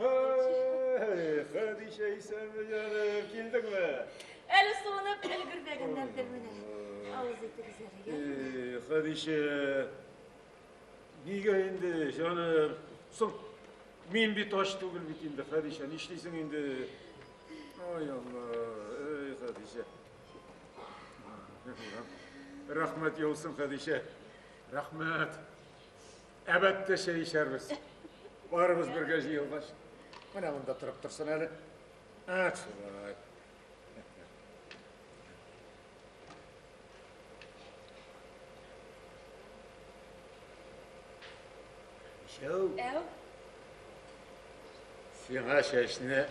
Ай, Хәдичә, исәнме, җаным, килдеңме? Әле суынып өлгермәгәннәрдер менә. Авыз итегез әле, я. Эй, Хәдичә, нигә инде, җаным? Соң, мин бит ач түгел бит инде, Хәдичә, нишлисең инде? Ай, Алла, эй, Хәдичә. Рәхмәт яусын, Хәдичә. Рәхмәт. Әбәттә чәй эчәрбез. Барыбыз бергә җыелгач. Менә монда торып торсын әле. Әт шулай. Шәү. Әү. Сиңа чәчне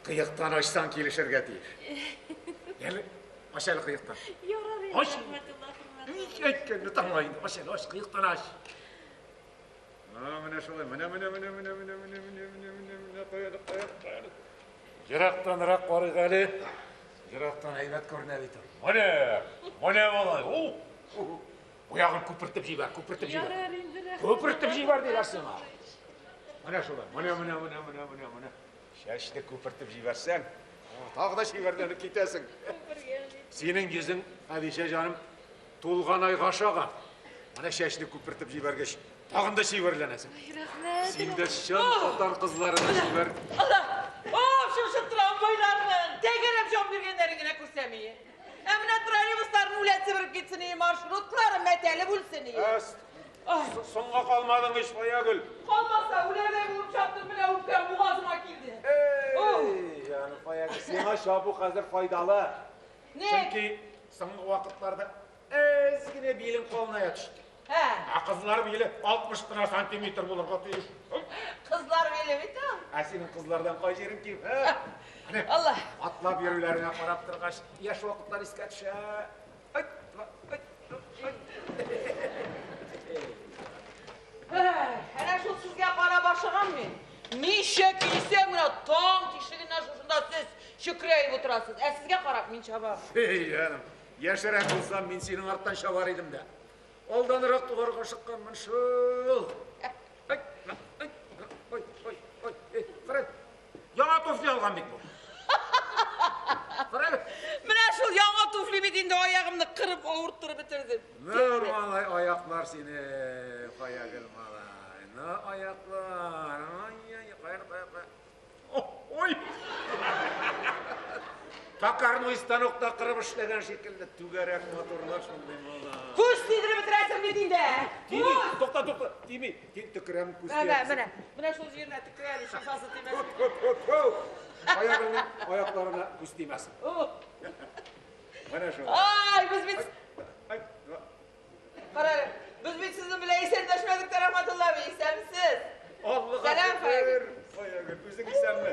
кыяктан ачсаң килешергә тиеш. Әле ач әле кыяктан. Ярар инде, Ач. Рәхмәтулла, хөрмәтле. Ник әйткәнне тыңла инде. Ач әле, ач, кыяктан ач. А, менә шулай. Менә, менә, менә, менә, менә, менә, менә, менә, менә, менә, кая әле, кая, кая әле. Ерактанрак карыйк әле. Ерактан әйбәт күренә бит ул. Менә, менә малай. О! Бу ягын күпертеп җибәр, күпертеп җибәр. Ярар инде, рәхмәт. Күпертеп җибәр диләр сиңа. Менә шулай. Менә, менә, менә, менә, менә, менә. Чәчне күпертеп җибәрсәң, тагы да чибәрләнеп китәсең. Синең йөзең, Хәдичә җаным, тулган айга ошаган. Менә чәчне күпертеп җибәргәч, тагын да чибәрләнәсең. Ай, рәхмәт. Син дә чын татар кызларына чибәр. Алла! О, шушы трамвайларның тәгәрәп җан биргәннәрен генә күрсәм ие. Ә менә троллейбусларны үләт себереп китсен ие, маршруткалары мәтәлеп үлсен ие. Соңга калмадың ич, Фаягөл. Калмаса, үләрдәй булып чаптым, менә үпкәм бугазыма килде. Эй, җаным Фаягөл, сиңа чабу хәзер файдалы. Не? Чөнки соңгы вакытларда әз генә билең калыная төште. Ә, Ә кызлар биле 60 кына сантиметр булырга тиеш. кызлар биле бит ул. Ә синең кызлардан кай җирең ким? Ә? Менә Алла. Атлап йөрүләренә карап торгач, яшь вакытлар искә төшә. Ай, ай, ай. Әнә шул сезгә карап ашыгам мин. Ничә килсәм генә таң тишегеннән шушында сез чөкрәеп утырасыз. Ә сезгә карап мин чабам. Эй, җаным, яшьрәк булсам, мин синең арттан чабар идем дә. Алданрак тугарга ашыкканмын шул. Ай, ай, ай, ай, ай, эй, кара. Яңа туфли алган бит бу. Кара әле. Менә шул яңа туфли бит инде аягымны кырып авырттырып бетерде. Ну, малай, аяклар сине, Фаягөл малай. Ну, аяклар. Ай, ай, кая, кая, кая. О, ой! Токарный станокта кырып эшләгән шикелле түгәрәк матурлар шундый малай. Күз тидереп бетерәсең бит инде. Тими, тукта, тукта, тими. Тик төкерәм күз Менә, тиярсең. менә. Менә шул җиренә төкерәм, шифасы тимәсен. Хоп, хоп, хоп, хоп. Аягыңның аякларына күз тимәсен. О, Менә шул. Ай, без бит Ай, два. Кара, без бит сезнең белән исәнләшмәдек тә, Рәхмәтулла абый, исәнмесез? Аллага Сәлам, шөкер. Фаягөл, үзең исәнме?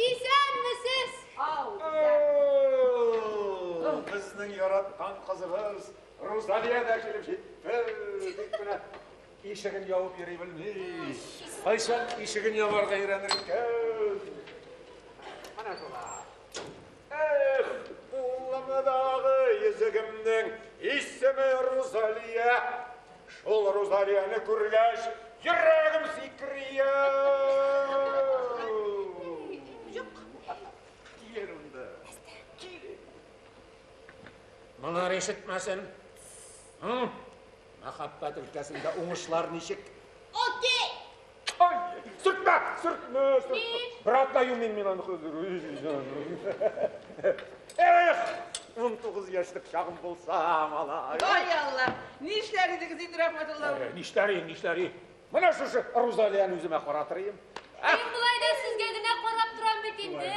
Исәнмесез. Ау. О, Безнең яраткан кызыбыз Рузалия дә килеп җитте. Тик менә ишеген ябып йөри белми. Кайчан ишеген ябарга өйрәнер икән? Менә шулай. Эх, кулымдагы йөзегемнең исеме Рузалия. Шул Рузалияне күргәч, йөрәгем сикерия. Юк. Кил монда. Моңар ишетмәсен. Мәхәббәт өлкәсендә уңышлар ничек? Окей. Ай, сөртмә, сөртмә, сөртмә. Бер атна юмыйм мин аны хәзер. Эх, 19 яшьлек чагым булса, малай. Ай Алла, нишләр идегез инде, Рәхмәтулла абый? Нишләр идем, нишләр идем. Менә шушы Рузалияне үземә каратыр идем. Мин болай да сезгә генә карап торам бит инде.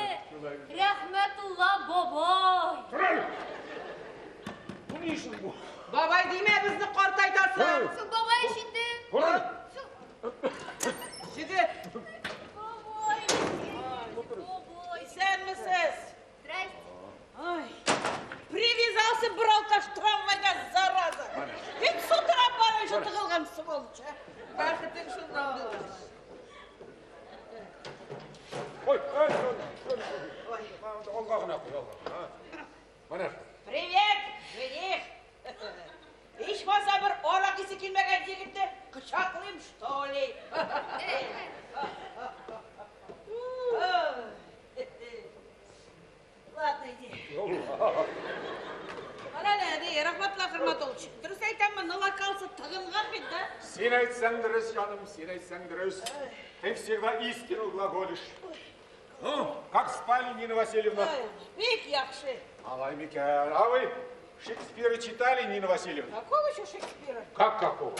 Рәхмәтулла бабай. Тор әле. Бу ни эшең бу? Бабай димә, безне картайтасың. Соң бабай ич инде. Тор әле. Җегет, Бабай. Бабай. исәнмесез? Здрасте. Ай, привязался бер алкаш трамвайга, зараза. Һич сутырап бара еще тыгылган сволочь. а. Бәхетең шуннан булгач. Ой, ой, ой, ой. Алга гына куй, алга. Менә. Привет, жених. Ичмаса бер арак исе килмәгән егетне кочаклыйм Син әйтсәң дөрес, җаным, син әйтсәң дөрес. Ты всегда истину глаголишь. Ну, как спали, Нина Васильевна? Бик яхшы. Алай микән. А вы Шекспира читали, Нина Васильевна? Какого еще Шекспира? Как какого?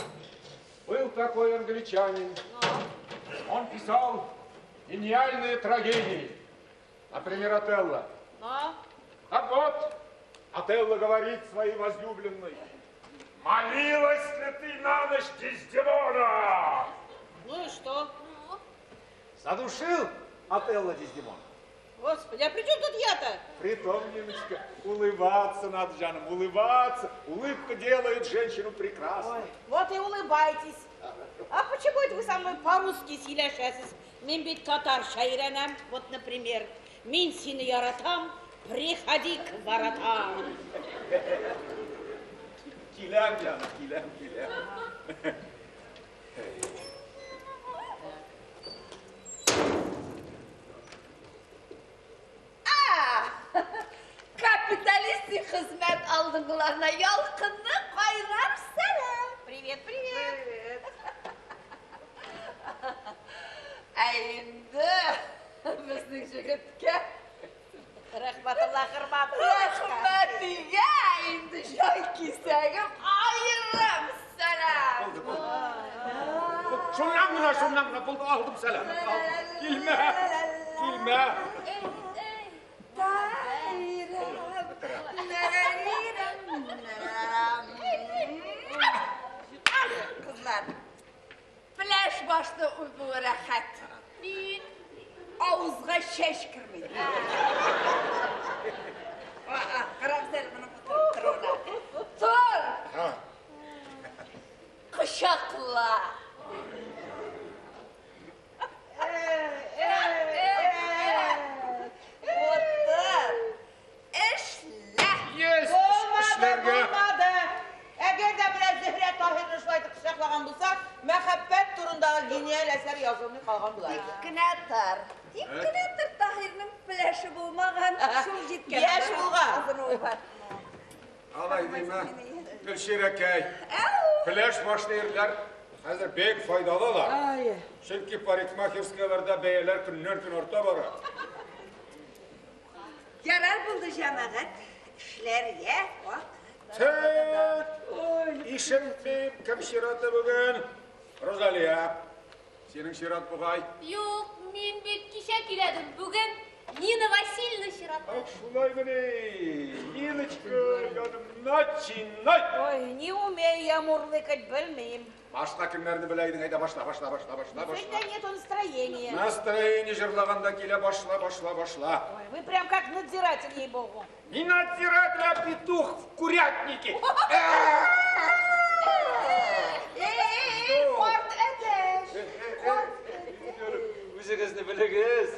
Был такой англичанин. Он писал гениальные трагедии. Например, Отелло. Но? Так вот, Отелло говорит своей возлюбленной: молилась ли ты на ночь Дездемона? Ну и что? Задушил Отелло Дездемона. Господи, а при чем тут я-то? Притом, Ниночка, улыбаться надо, җаным, улыбаться. Улыбка делает женщину прекрасной. Ой, вот и улыбайтесь. А почему это вы со мной по-русски сөйләшәсез? Мин бит татарча өйрәнәм. Вот, например, мин сине яратам, приходи к воротам. Киләм, җаным, киләм, киләм. Капиталистик хезмәт алдынгыларына ялкынлы кайнар сәлам. Привет, привет. Ә инде безнең егеткә Рәхмәтулла Хөрмәт. Рәхмәтигә инде җай кисәгем аерым сәлам. Булды, булды. Шуннан гына, шуннан гына булды, алдым сәлам. Килмә, килмә. Тайрам, нарарирам, нарарам. Кызлар, пеләш башны үбү рәхәт. Бик. Авызга чәч керми. Карагыз әле моның утырып торуына. Тор! Кочакла! Утыр! Эшлә! Есть Булмады, эшләргә. булмады. Әгәр дә менә Зөһрә Таһирны шулай итеп кочаклаган булса, мәхәббәт турындагы гениаль әсәр язылмый калган була Тик иде. кенә тор. Тик кенә тор, Таһирның пеләше булмаган, шул җиткән. Яшь булган. Азынуы бар. Алай димә. Гөлчирәкәй. Пеләш башлы ирләр хәзер бик файдалылар. Ай. Чөнки парикмахерскийларда бәяләр көннән-көн арта бара. Ярар булды, җәмәгать. Эшләргә вакыт. Тет! Ишетмим, кем чираты бүген? Розалия. Синең чират бугай. Юк, мин бит кичә киләдем. Бүген Нина Васильевна чираты. Ах, шулаймыни? Ниночка, җаным, начинай! Ой, не умею я мурлыкать, белмим. Башка кемнәрне белә идең, әйдә башла, башла, башла, башла, башла. Сегодня нету настроения. Настроение җырлаганда килә, башла, башла, башла. Ой, вы прям как надзиратель, ей-богу. Не надзиратель, а петух в курятнике. Эй, карт әтәч! Үзегезне белегез.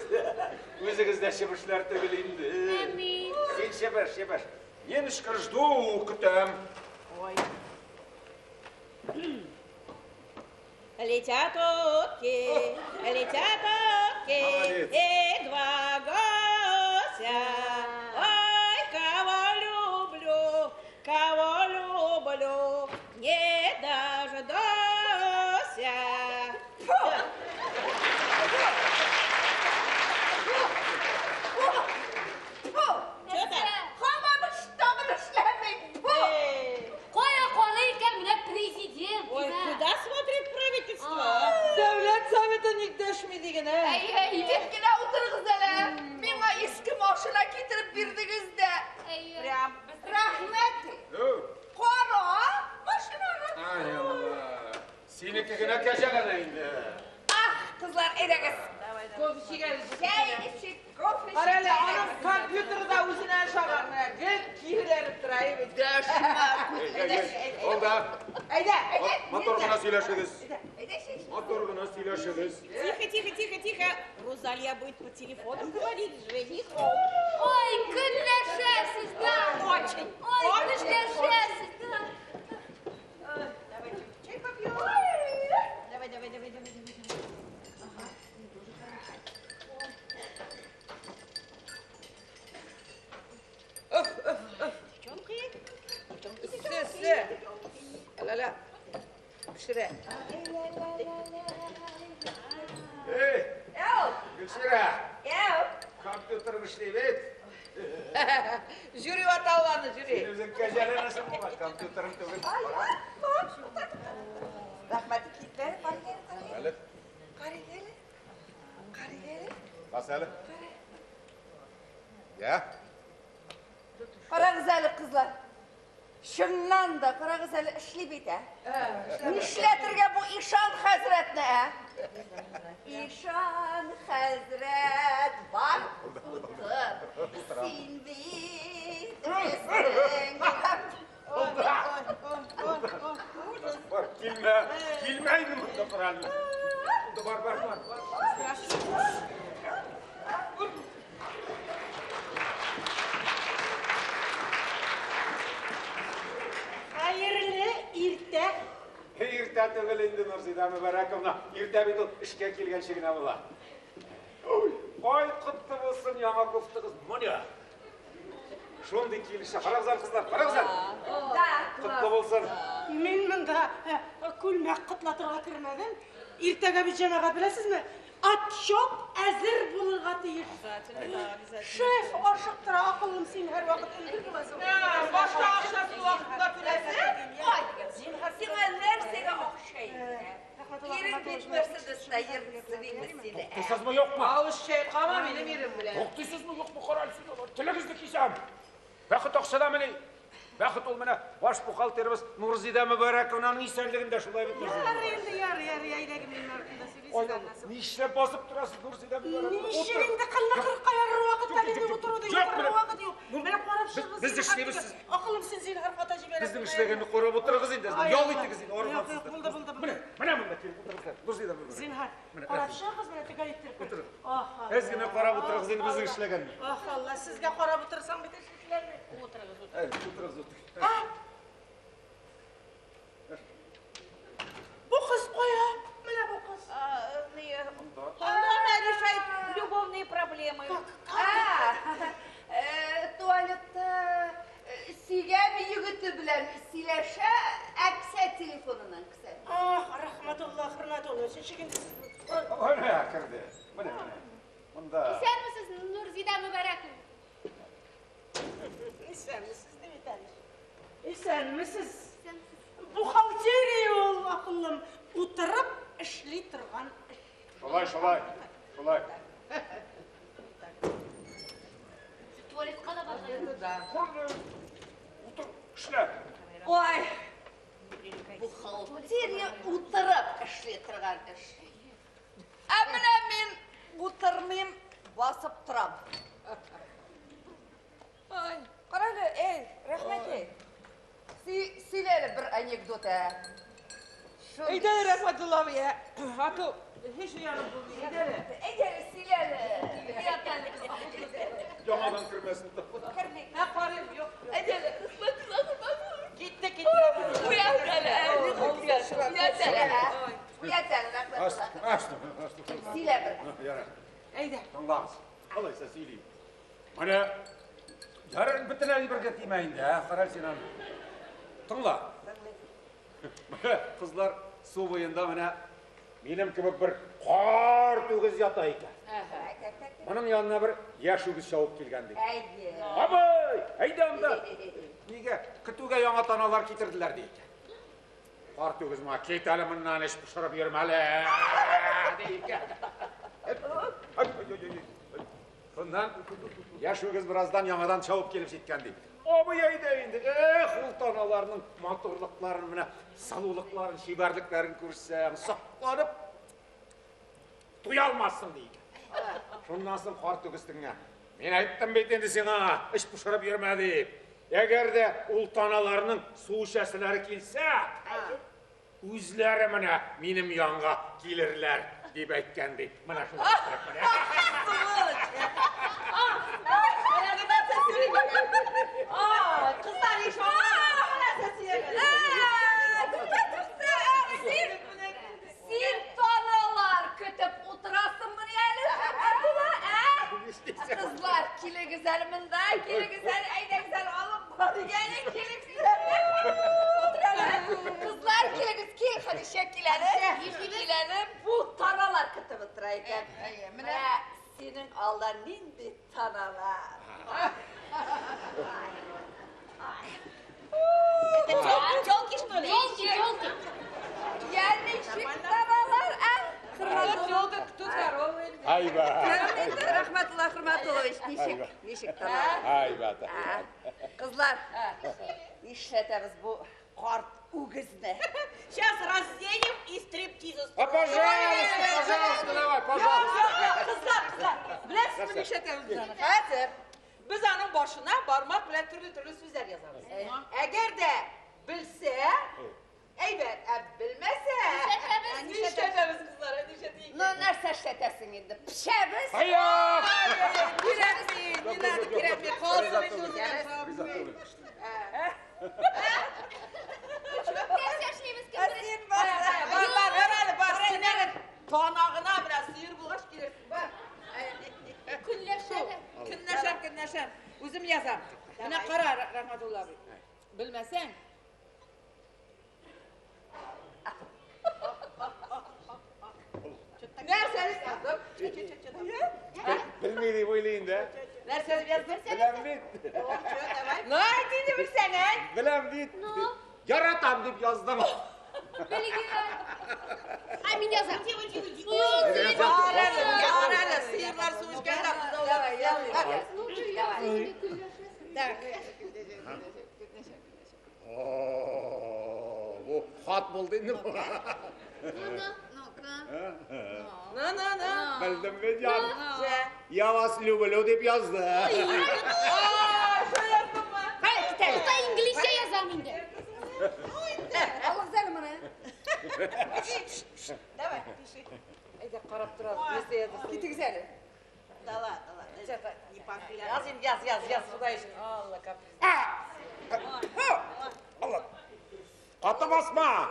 Үзегез дә чебешләр түгел инде. Әмин. Син чебеш, чебеш. Ниночка, жду, көтәм. Ой. Летят утки, летят утки, Молодец. и два гуся. Ой, кого люблю, кого люблю, не дождуся. Фу! Фу! Чё там? Һаман штабын эшләми. Фу! Эй, Кая карый икән менә президент. Ой, димә. куда смотрит правительство? Дәүләт советы ник дәшми диген, ә? Әй, әй, тик кенә утырыгыз әле. Миңа иске машина китереп бирдегез дә. Әйе. Прям. Рәхмәт. О, Кара машинаны. Ай Алла. Синеке генә кәҗәләнә инде. Ах, кызлар, әйдәгез. Давай, давай. Кофе эчик. Чәй эчик, кофе Кара әле, эчик. аның компьютеры да үзенә ошаган, менә гел киреләнеп тора, әйбәт. Дәшмә. Эй, эй, эй. Булды. Әйдә, әйдә. Матур гына сөйләшегез. Әйдә, чәй эч. Матур гына сөйләшегез. Тихо, тихо, тихо, тихо. Рузалия будет по телефону говорить с женихом. Ой, көнләшәсез дә. Очень, Ой, очень, көнләшәсез дә. Давай чай попьем. Давай, давай, давай, давай, давай. Давай. Ага, мне тоже хорошо. Девчонки, девчонки, Эссе, эссе. Ля-ля. Төшерә. Эй, Әу, Гөлсирә, әу. компьютер эшли бит. Жюри ваталланы, жюри. Син үзең кәҗәләнәсең бугай, компьютерың түгел. Рәхмәт, китләр, карыйк әле, карыйк Әле, Карыйк әле. Карыйк әле. бас әле. Я, Карагыз әле, кызлар. Чыннан да карагыз әле, эшли бит, ә? Нишләтергә бу Ишан хәзрәтне, ә? Ишан хәзрәт, бар утыр. Син бит безнең бар, килмә, килмә инде монда правильно. Бар, бар, бар, бар. Хәерле иртә. Иртә түгел инде, Нурзида Мөбарәковна. Иртә бит ул эшкә килгәнче генә була. Ой, ай, котлы булсын яңа кофтагыз. Менә. Шундый килешә. Карагыз әле, кызлар, карагыз әле. Да. Котлы булсын. Мин монда күлмәк котлатырга кермәдем. Иртәгә бит җәмәгать беләсезме? Отчет әзер булырга тиеш. Шеф ашыктыра, акыллым, син һәрвакыт өлгер буласың. Башта акчасын вакытында түләсен. Ой, сиңа нәрсәгә акча инде? Ирең бит Мерседеста йөртсен инде сине. Туктыйсызмы, юкмы? Авыз чайкама минем ирем белән. Туктыйсызмы, юкмы? Карале син алар. Телегезне кисәм. Бәхет акчадамыни? Бәхет ул менә баш бухгалтерыбыз Нурзида Мөбарәковнаның исәнлегендә, шулай бит, Нурзида? Ярый инде, ярый, ярый, әйдәгез минем артымда сөйлисез аннан. Нишләп басып торасыз, Нурзида Мөбарәковна? Ничек инде кылны кырыкка ярыр вакытта Юк, минем юк, утыруда юк, утырырга менә- вакыт юк. Менә карап чыгыгыз. Без эшлибез, сез- Акылым, син зинһар хата җибәрәсең. Безнең эшләгәнне карап утырыгыз инде. Ай, Ял Алла. итегез инде, Юк, юк, арыгансыздыр. булды, булды, булды. Менә, менә монда килеп утырыгыз, Нурзида Мөбарәковна. Зинһар. Менә, Карап рәхмәт. чыгыгыз, менә төгәл иттереп. Утырыгыз. Ах, Алла. Әз генә карап утырыгыз инде безнең эшләгәнне. Ах, Алла, сезгә карап утырсам бит эш эшләрме? Утырыгыз, утырыгыз. Әй, утырыгыз, утырыгыз. Бу кыз кая? Менә бу кыз. Она решает любовные проблемы. А, туалетта сөйгән егете белән сөйләшә, ә кесә телефоныннан кесә. Ах, рәхмәтулла, хөрмәтулла. Ничек инде сез? Менә керде. Менә, менә. Монда. Исәнмесез, Нурзида Мөбарәковна. Исәнмесез, дип әйтәләр. Исәнмесез. Бухгалтерия ул, акыллым, утырып эшли торган эш. Шулай, шулай. Шулай. Туалетка да барган. Да. Утыр, эшлә. Ой, бухгалтерия утырып эшли торган эш. Ә менә мин утырмыйм, басып торам. Ай, карале, эй, рәхмәт, эй. Сөйлә әле бер анекдот, ә. Әйдә, Рәхмәтулла абый, ә. А то һич уянып булмый. Әйдә әле. Әйдә, сөйлә әле. Яңадан кермәсен. Керми. Ә, карыйм, юк. Әйдә әле, Рәхмәтулла, Рәхмәтулла. Китте, китте. Уят әле, уят әле, ә. Уят әле, Рәхмәтулла. Астым, астым. Сөйлә бер. Ярар. Әйдә. Тыңлагыз. Алайса сөйлим. Менә ярар бөтенләй бергә тимә инде, ә? Карале син аны. Тыңла. Менә кызлар су буенда менә минем кебек бер карт үгез ята икән. Моның янына бер яшь үгез чабып килгән ди. Әйе. Абый, әйдә анда. Нигә көтүгә яңа таналар китерделәр ди икән. Карт үгез моңа кит әле моннан эш пошырып йөрмә әле ди икән. Ай, ай, ай, ай. Шуннан яшь үгез бераздан яңадан чабып килеп җиткән ди. Абый әйдә инде. Эх, ул таналарның матурлыкларын, менә сылулыкларын, чибәрлекләрен күрсәң, сокланып туя алмассың ди икән. Шуннан соң карт үгез тегеңә, мин әйттем бит инде сиңа, эш пошырып йөрмә дип. Әгәр дә ул таналарның су эчәселәре килсә, үзләре менә минем янга килерләр дип әйткән ди. Менә шулай иттереп менә. Менә нәрсә сөйли. А, кызлар ишан. Нәрсә сөйләгән. Тукта, тукта, син, син таналар көтеп утырасыңмыни әле, Рәхмәтулла, ә? Кызлар, килегез әле монда, килегез әле, әйдәгез әле, алып барыйк әле, килегез әле. Утыр әле. Кызлар, килегез, кил, Хәдичә, Нишлибез? Бу таналар көтеп утыра икән. Менә синең алда нинди таналар. Это телки, что ли? Телки, телки. Я ничек таналар, а? Кто телка, кто корова. Айба. Рәхмәтулла Хөрмәтуллович, ничек, ничек таналар? Айба. Кызлар, нишләтәбез бу карт үгезне? Сейчас разденем и стриптиз А пожалуйста, пожалуйста, давай, пожалуйста. Кызлар, кызлар, беләсезме нишләтәбез без аны? Хәзер без аның башына бармак белән төрле-төрле сүзләр язабыз. Әгәр дә белсә, әйбәт, ә белмәсә, нишләтәбез, кызлар, нишләтик? Ну, нәрсә эшләтәсең инде? Пешәбез. Аяк! Кирәкми, не надо, кирәкми, калсын инде үзенә. Нәрсә эшлибез, кем белә? Бар, бар, бар әле, бар, син әле танагына белән сыер булгач килерсең, бар. Көнләшәләр. Көнләшәм, көнләшәм. Үзем язам. Менә кара, Рәхмәтулла абый. Белмәсәң, нәрсә дип яздым? Белми дип уйлый инде. Нәрсә дип яздым? Беләм бит. Ну, әйт инде белсәң, әйт. Беләм бит. Яратам дип яздым. Белгән. Ә мин язам. Бар әле, бар әле, сыерлар су эчкәндә бозаулар. Ну, көнләшәсең. Так. О, бу хат булды инде бу. Ну-ка. На, на, на. Белдем бит ян. Я вас люблю дип язды. Ай, шул яздыңмы? Тукта, инглизчә язам инде. Алыгыз әле моны. Давай, пиши. Әйдә карап торабыз, нәрсә язасың? Китегез әле. Да ладно, ладно. Не похваляй. Яз инде, яз, яз, яз, Ходай өчен. Алла каприз. Алла. Каты басма.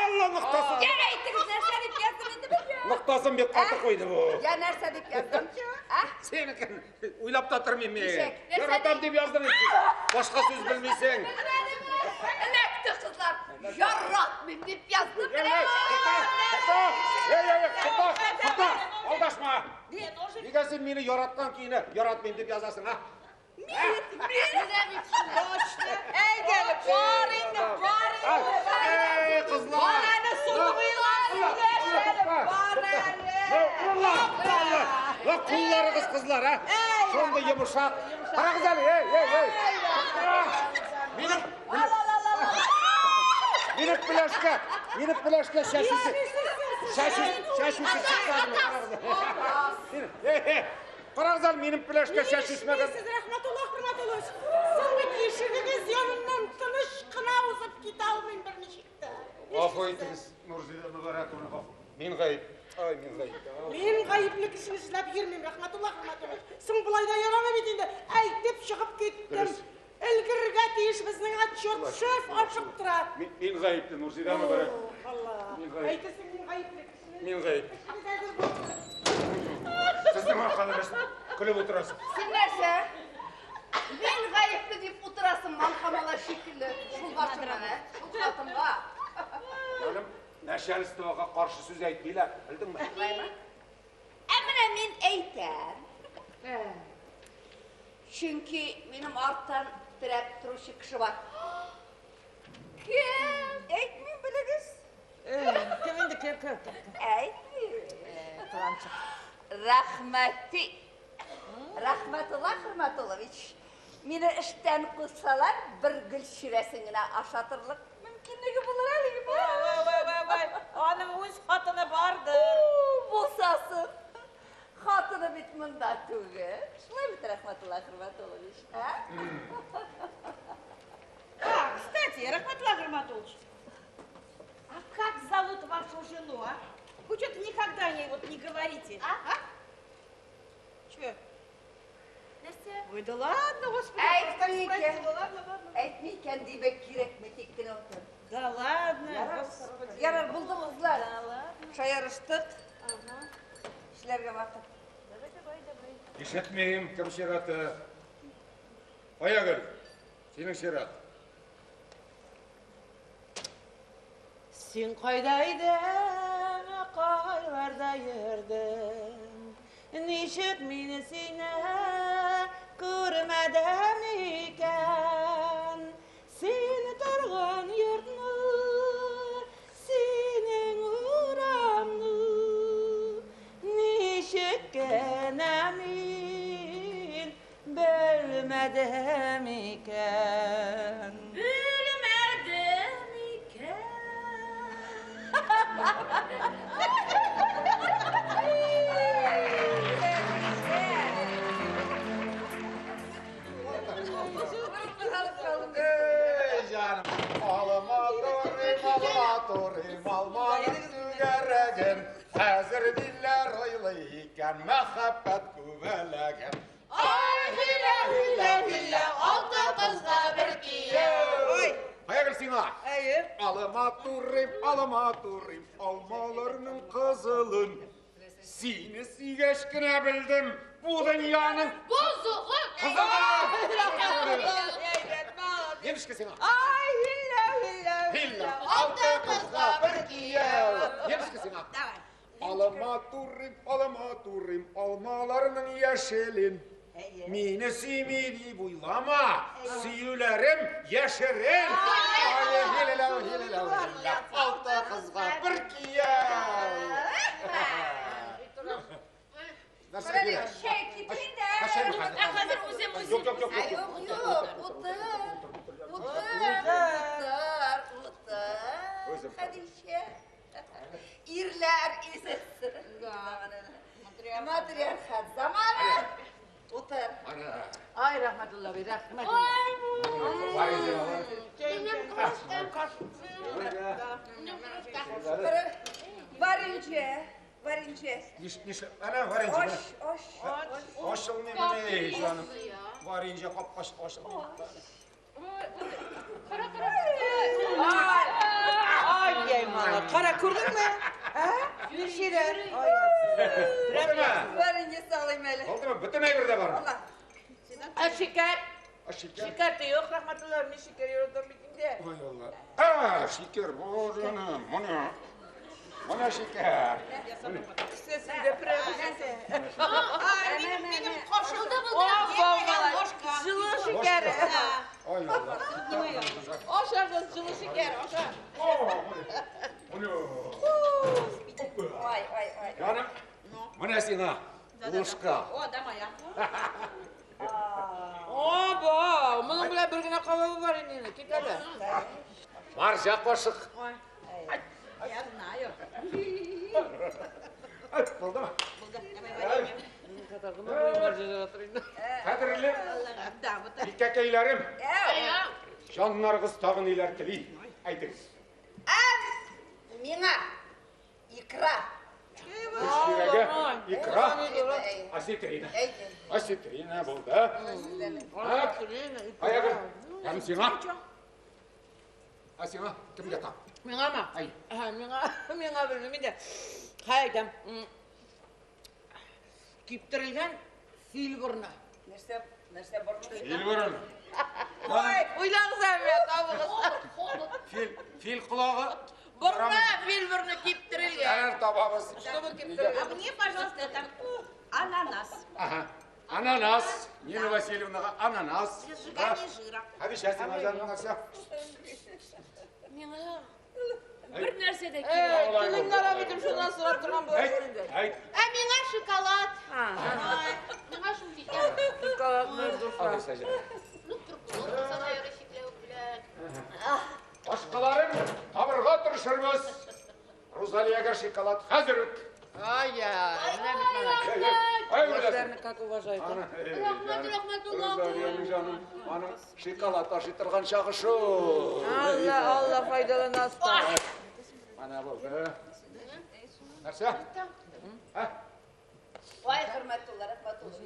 Алла ноктасын. Я әйтегез, нәрсә дип яздым инде бит? Ноктасын бик каты куйды бу. Я нәрсә дип яздым? А? Сенекен уйлап та тормыйм мин. Ничек? Яратам дип яздым инде. Башка сүз белмисең. Эләкте, кызлар. Яратмыйм дип яздым. Эй, эй, эй, тукта, тукта. Алдашма. Нигә син мине яраткан көенә яратмыйм дип язасың, а? Точно. Әйдә әле, бар инде, бар инде. Эй, кызлар. Бар әле, суны буйлап сөйләш әле, бар әле. Алла, кулларыгыз, кызлар, а? Шундый йомшак. Карагыз әле, эй, эй, эй. Минем Минем пеләшкә, минем пеләшкә чәчүсе. Чәчү, чәчүсе чыкмады. Эй, эй. Карагыз әле, минем пеләшкә чәч үсмәгән. Сез, Рәхмәтулла Хөрмәтуллович, соң бит ишегегез яныннан тыныч кына узып китә алмыйм берничек тә. Гафу итегез, Нурзида Мөбарәковна, гафу. Мин гаеп. Ай, мин гаеп. Мин гаепле кешене эзләп йөрмим, Рәхмәтулла Хөрмәтуллович. Соң болай да ярамый бит инде. Әйтеп чыгып киттем. Дөрес. Өлгерергә тиеш безнең отчет, шеф ашыктыра. Мин гаепле, Нурзида Мөбарәк. Алла. Мин гаеп. Әйтәсең, мин гаепле кешене. Мин гаеп. Эшегез әзер булсын. Сезнең аркада көлеп утырасың. Син нәрсә? Мин гаепле дип утырасың, маңкамала шикелле. Шул башыңа, ә? Шул хатынга. Җаным, начальствога каршы сүз әйтмиләр, белдеңме? Ә менә мин әйтәм. Чөнки минем арттан терәп торучы кеше бар. Кем? Әйтмим, белегез. Кем инде, кем, кем? Әйтмим. Рәхмәти. Рәхмәтулла Хөрмәтуллович, мине эштән кусалар, бер гөл ширәсен генә ашатырлык мөмкинлеге булыр әле. Вай, вай, вай, вай. Аның үз хатыны бардыр. Булсасын. Хатыны бит монда түгел. Шулай бит, Рәхмәтулла Хөрмәтуллович, ә? А, кстати, Рахматулла Хурматуллович, а как зовут вашу жену, а? Вы что-то никогда о ней вот не говорите. А? Че? Нәрсә? Ой, да ладно, господи, Әй, просто так Микә. спросила. Ладно, ладно. Әйтми икән димәк кирәкме тик кенә утыр. Да ладно, господи. Ярар, булды, кызлар. Да ладно. Шаярыштык. Эшләргә вакыт. Давай, давай, давай. Ишетмим, кем чираты? Аягөл, синең чират. Син кайда идең, кайларда йөрдең? Ничек мине сине күрмәдем икән? Син торган йортны, синең урамны ничек кенә мин белмәдем икән? Белмәдем икән. Ey canım, alma turим, alma турим, алманың түгәрәген. Хәзер дилләр уйлый икән, мәхәббәт күбәләген. Ай, һилә, һилә, һилә, алты кызга бер кияү. Кая гел сиңа? Әйе. Алма турим, алма турим, алмаларның кызылын. Сине сөйгәч кенә белдем, бу дөньяның Бозыгы. кызыгын. Әйбәт, молодец. Емешкә сиңа. Ай, һиллә, һиллә, Һиллә, алты кызга бер кияү. Емешкә сиңа. Давай. Алма турим, алма турим, алмаларның яшелен. Мине сөйми дип уйлама, сөюләрем яшерен. Ай, һилеләү, һилеләү, һилеләү, алты кызга бер кияү. Нәрсә кирәк? Чәй китерин дә. Ә, чәйме хәзер? Ә хәзер үзем үзем. Юк, юк, юк, юк, юк. Юк, утыр. Утыр, утыр, утыр. Үзем. Хәдичә. Ирләр изелсен. Матриархат заманы. Утыр. Ана. Ай, рәхмәтулла абый, рәхмәт. Ай, Бар иде алар. минем кружка. Минем кружка. Варенье, варенье. Нишләп? Ана, варенье. Аш, аш. Ашылмый менә, җаным. Варенье капкач ашылмый. Кара, кара. Ай, ай, яй мала. Кара күрдеңме? Ә? Ничәләр? Ай, Булдымы? Варенье салыйм әле. Булдымы? Бөтен әйбер дә бар. Алла. Ә шикәр? А шикәр? Шикәр дә юк, рәхмәтулла, мин шикәр яратам бит инде. Ой, Алла. А, шикәр, бу җаным. Моны. Моны шикәр. Кесәсендә прәмәсе. Ай, минем кашык. Булды, О, булды. бау Ложка. Җылы шикәр. Ой, Алла. Ашагыз җылы шикәр, аша. О, моны. Ай, ай, ай. Җаным, менә сиңа ложка. О, да моя. О, бау, моның белән бер генә кабабы бар инде, кит әле. Марҗа кашык. Я знаю. Ай, булдымы? Булды. Давай варенье. Кадерле Да, вот так. бикәкәйләрем, Әу. җаннарыгыз тагын ниләр тели? Әйтегез. Ә, миңа икра. Үч йөрәге, икра, осетрина. Осетрина булды. Так, аягы. Һәм сиңа. А сиңа кемгә тап? Миңамы? Ай. Ә, миңа, миңа белмим инде. Хәй әйтәм. Киптерелгән фил борыны. Нәрсә, нәрсә борыны? Фил борын. Ой, уйлагыз әле, табыгыз. Фил, фил колагы. Борыны, фил борыны киптерелгән. Әр табабыз. Чтобы киптерелгән. А мне, пожалуйста, это ананас. Ага. Ананас. Нина Васильевнага ананас. Для сжигания жира. Хәдичә, сиңа җаным нәрсә? Миңа бер нәрсә дә Эй, кирәк. телеңне битем, шуннан сорап торган Әйт, буласың инде. әйт. Ә миңа шоколад. Миңа шул җитә. Шоколадны дуслар. Алайса җаным. Ну, торкылык булса да ярый чикләвек белән. Башкаларын табырга тырышырбыз. Рузалиягә шоколад хәзер үк. Ай, я, менә бит Ай, мана. рәхмәт. Ай, беләсең. Яшьләрне как уважают. а? Ана, эй, Рәхмәт, җаным. рәхмәтулла. Рузалиянең җаным, аның шоколад ашый торган чагы шул. Алла, Алла файдалана. Ана булды. Нәрсә? Ә? Ай, Хөрмәтулла, рәхмәтулла.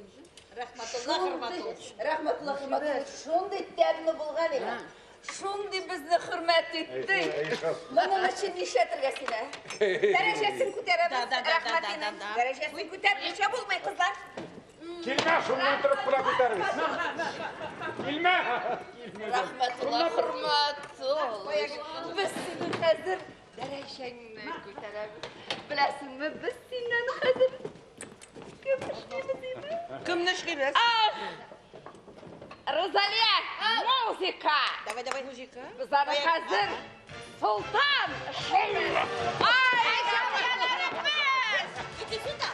Рәхмәтулла, Хөрмәтулла. Рәхмәтулла, Хөрмәтулла. Шундый тәмле булган иде. Шундый безне хөрмәт итте. Эй, шул. Моның өчен нишләтергә сине? Дәрәҗәсен күтәрәбез. Да, да, да, да, Рәхмәт да, да. Дәрәҗәсен күтәрмичә булмый, кызлар. Килмә, шуннан торып кына күтәрегез. Килмә. Килмә. Рәхмәтулла, Хөрмәтулла. Без сине хәзер Дәрәҗәңне күтәрәбез. Беләсеңме, без синнән хәзер кем эшлибез инде? Кемне эшлибез? Розалия, музыка! Давай, давай, музыка. Без аны хәзер Солтан эшлибез. Ай, җәмгыяләребез! Иди сюда.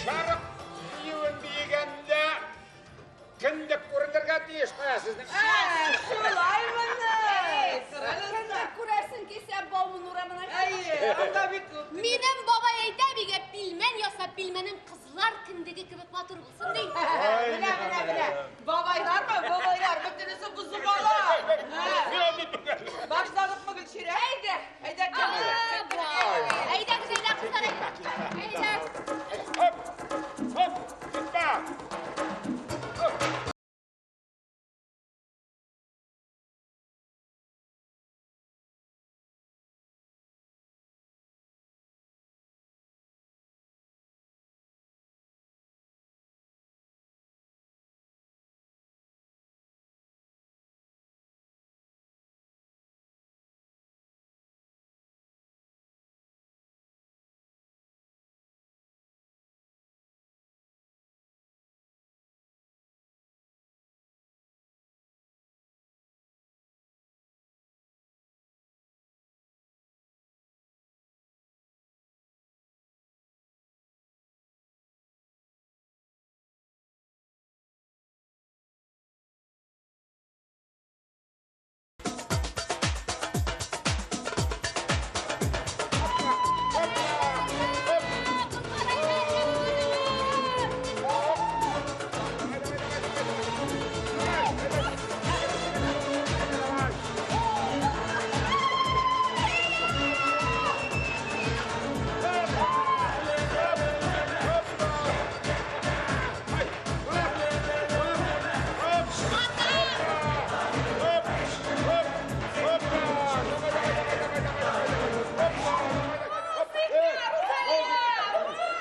Шарык биюен биегәндә кендек күренергә тиеш кая сезнең. Шулаймыни? Күрәсең килсә, Бауман урамына Әйе, анда бик күп. Минем бабай әйтә бигә пилмән ясап, пилмәнең кызлар кендеге кебек матур булсын ди. Менә, менә, менә. Бабайлармы? Бабайлар, бөтенесе бозылалар. Башладыкмы, Гөлчирә? Әйдә. Әйдә, Әйдәгез, әйдә, кызлар, әйдә. Хоп, хоп, китмә.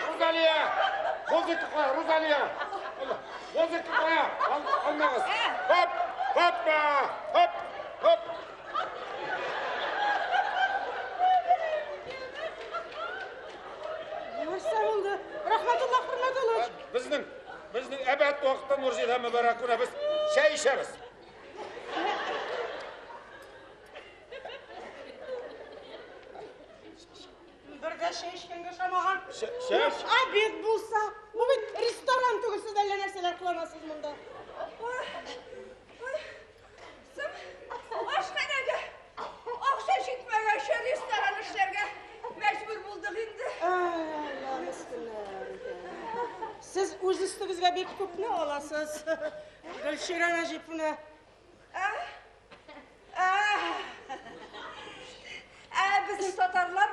Рузалия! Музыка куя, Рузалия! Музыка куя! Алмагыз! Хоп! Хоппа! Хоп! Хоп! Нәрсә булды? Рәхмәтулла Хөрмәтуллович. Безнең әбәт вакытта Нурзидә Мөбарәковна без чәй эчәбез. Бер дә чәй эчкәнгә ошамаган. Чәй? Обед булса, бу бит ресторан түгел, сез әллә нәрсәләр кыланасыз монда. Ашханәгә акча җитмәгәч, ресторан эшләргә мәҗбүр булдык инде. Алла мескеннәр. Сез үз өстегезгә бик күпне аласыз. Гөлчирә Нәҗиповна. Безнең татарлар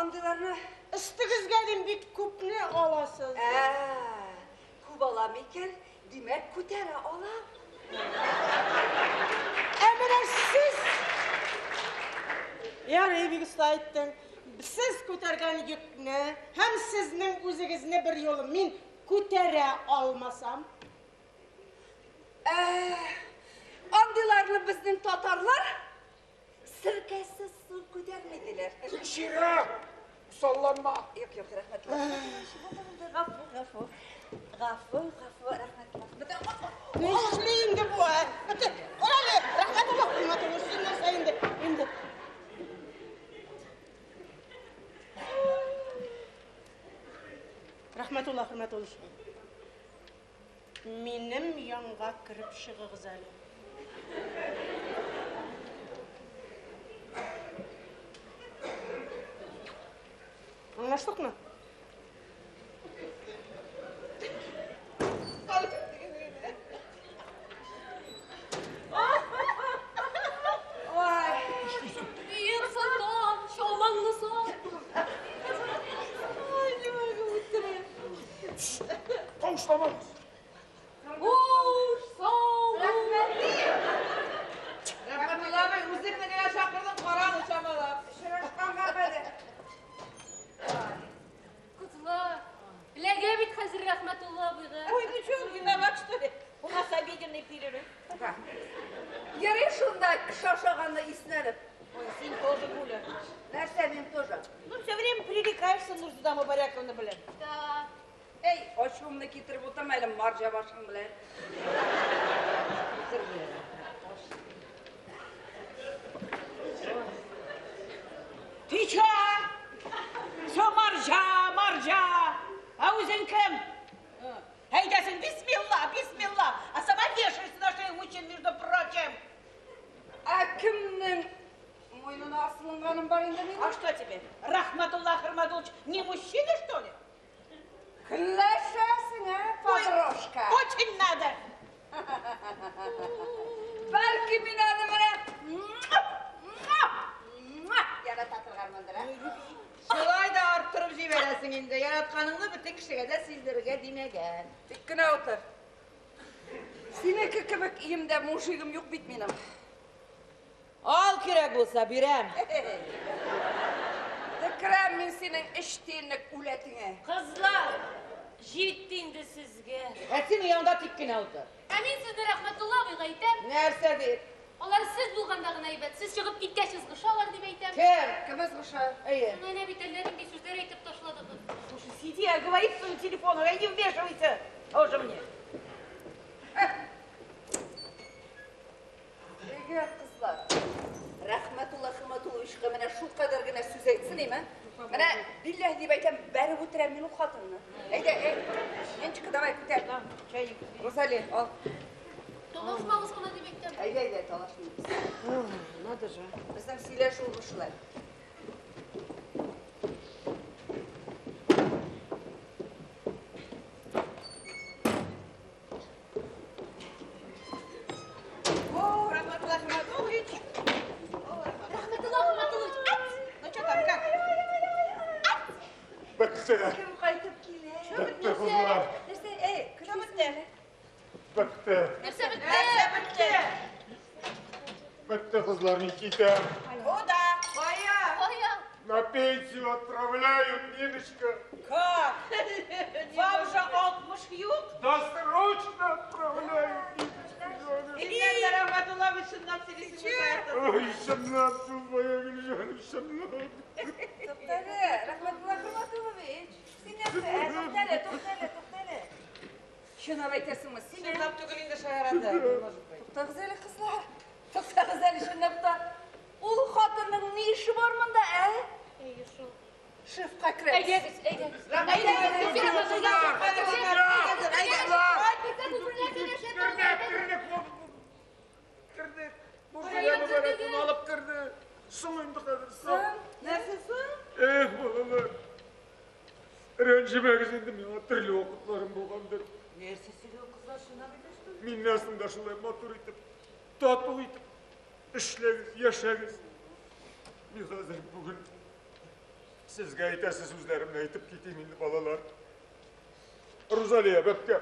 андыйларны Өстегезгә дим бик күпне аласыз. Күп алам икән, димәк, күтәрә алам. Ә менә сез Ярый, бик оста әйттең. Сез күтәргән йөкне һәм сезнең үзегезне бер юлы мин күтәрә алмасам. Андыйларны безнең татарлар сиркәсез су күтәрми диләр. Гөлчирә! Салланма! Юк, юк, рәхмәт. Гафу, гафу. Гафу, гафу, рәхмәт. Нишли инде бу, ә? Кара әле, Рәхмәтулла Хөрмәтуллович, син нәрсә инде? Инде. Рәхмәтулла Хөрмәтуллович. Минем янга кереп чыгыгыз әле. Аңлаштыкмы? Ой, Бөек солтан, чалмаңны сал. Ай, не могу, үттерә. Тавышламагыз. Хуш, сау бул. Рәхмәтулла абый, үзеңне генә чакырдым, караны чамалап. Очрашканга кадәр. Кызлар, эләгә бит хәзер Рәхмәтулла абыйга. Ой, ну что, он виноват, что ли? У нас обеденный перерыв. Йөри шунда кеше ашаганны иснәнеп. Ой, син тоже, Гуля. Нәрсә мин тоже? Ну, все время пререкаешься, Нурзада Мубаряковна, блин. Да. Эй, ачуымны китереп утырма әле марҗа башың белән. Ты чё? Все маржа, маржа. А үзең кем? Әйдәсең, бисмилла, бисмилла. А сама вешаешься на шею мужчин, между прочим. Ә кемнең муенына асылынганым бар инде минем? А что тебе, Рахматулла Ахмадуллович, не мужчина, что ли? Көнләшәсең, ә, подружка? Очень надо. Бәлки мин аны менә ярата торганмындыр, ә? Шулай да арттырып җибәрәсең инде. Яратканыңны бөтен кешегә дә сиздерергә димәгән. Тик кенә утыр. Синеке кебек өемдә мужигым юк бит минем. Ал кирәк булса, бирәм. Төкерәм мин синең өч тиенлек үләтеңә. Кызлар, җитте инде сезгә. Ә син янда тик кенә утыр. Ә мин сезне Рәхмәтулла абыйга әйтәм. Нәрсә дип? Алар сез булганда гына әйбәт, сез чыгып киткәч ызгышалар дип әйтәм. Кем? Кем ызгыша? Әйе. Менә бит әллә нинди сүзләр әйтеп ташладыгыз. Слушай, сиди, а говори по своему телефону, а не вмешивайся. Тоже мне. Әгәр кызлар, Рәхмәтулла Хөрмәтулловичка менә шул кадәр генә сүз әйтсен, име? Менә билләһ дип әйтәм, бәреп үтерәм мин ул хатынны. Әйдә, әй, Ленчика, давай, күтәр. Чайник. Розалия, ал. Талашмагыз гына дип әйтәм. Әйдә, әйдә, талашмыйбыз. Надо же. Безнең сөйләшү шулай. О, Рахматулла Ахмадуллович. Рәхмәтулла Хөрмәтуллович, ат! Ну что там, как? Бетте. Кем кайтып килә? Бетте, кызлар. Нәрсә, әй, Что бетте? Бетте. Нәрсә бетте? Нәрсә бетте? Бетте, кызлар, мин китәм. Куда? Кая? Кая? На пенсию отправляют, Ниночка. Как? Вам же 60 юк? Досрочно отправляют, Ниночка. Син дә Рахматулла абый чынлап сөйлисеңме шаяртасың? Ой, чынлап, моя Гөлҗан, чынлап. Туктале, Рәхмәтулла Хөрмәтуллович. Син нәрсә? Ә, туктале, туктале, туктале. Чынлап әйтәсеңме? Син Чынлап түгел инде шаярады. Может быть. Туктагыз әле, кызлар. Туктагыз әле, чынлап та. Ул хатынның ни эше бар монда, ә? Әйе шул. Шефка керәбез. Әйдәгез, әйдәгез. Кердек, кердек, кердек. Нурзия Мөбарәкне алып керде. Соң инде хәзер, соң. Нәрсә соң? Эх, балалар. Рәнҗемәгез инде миңа төрле вакытларым булгандыр. Нәрсә сөйләү кызлар чынлап әйтә, что ли? Миннән соң да шулай матур итеп, тату итеп эшләгез, яшәгез. Мин хәзер бүген сезгә әйтәсе сүзләремне әйтеп китим инде, балалар. Рузалия, бәбкә,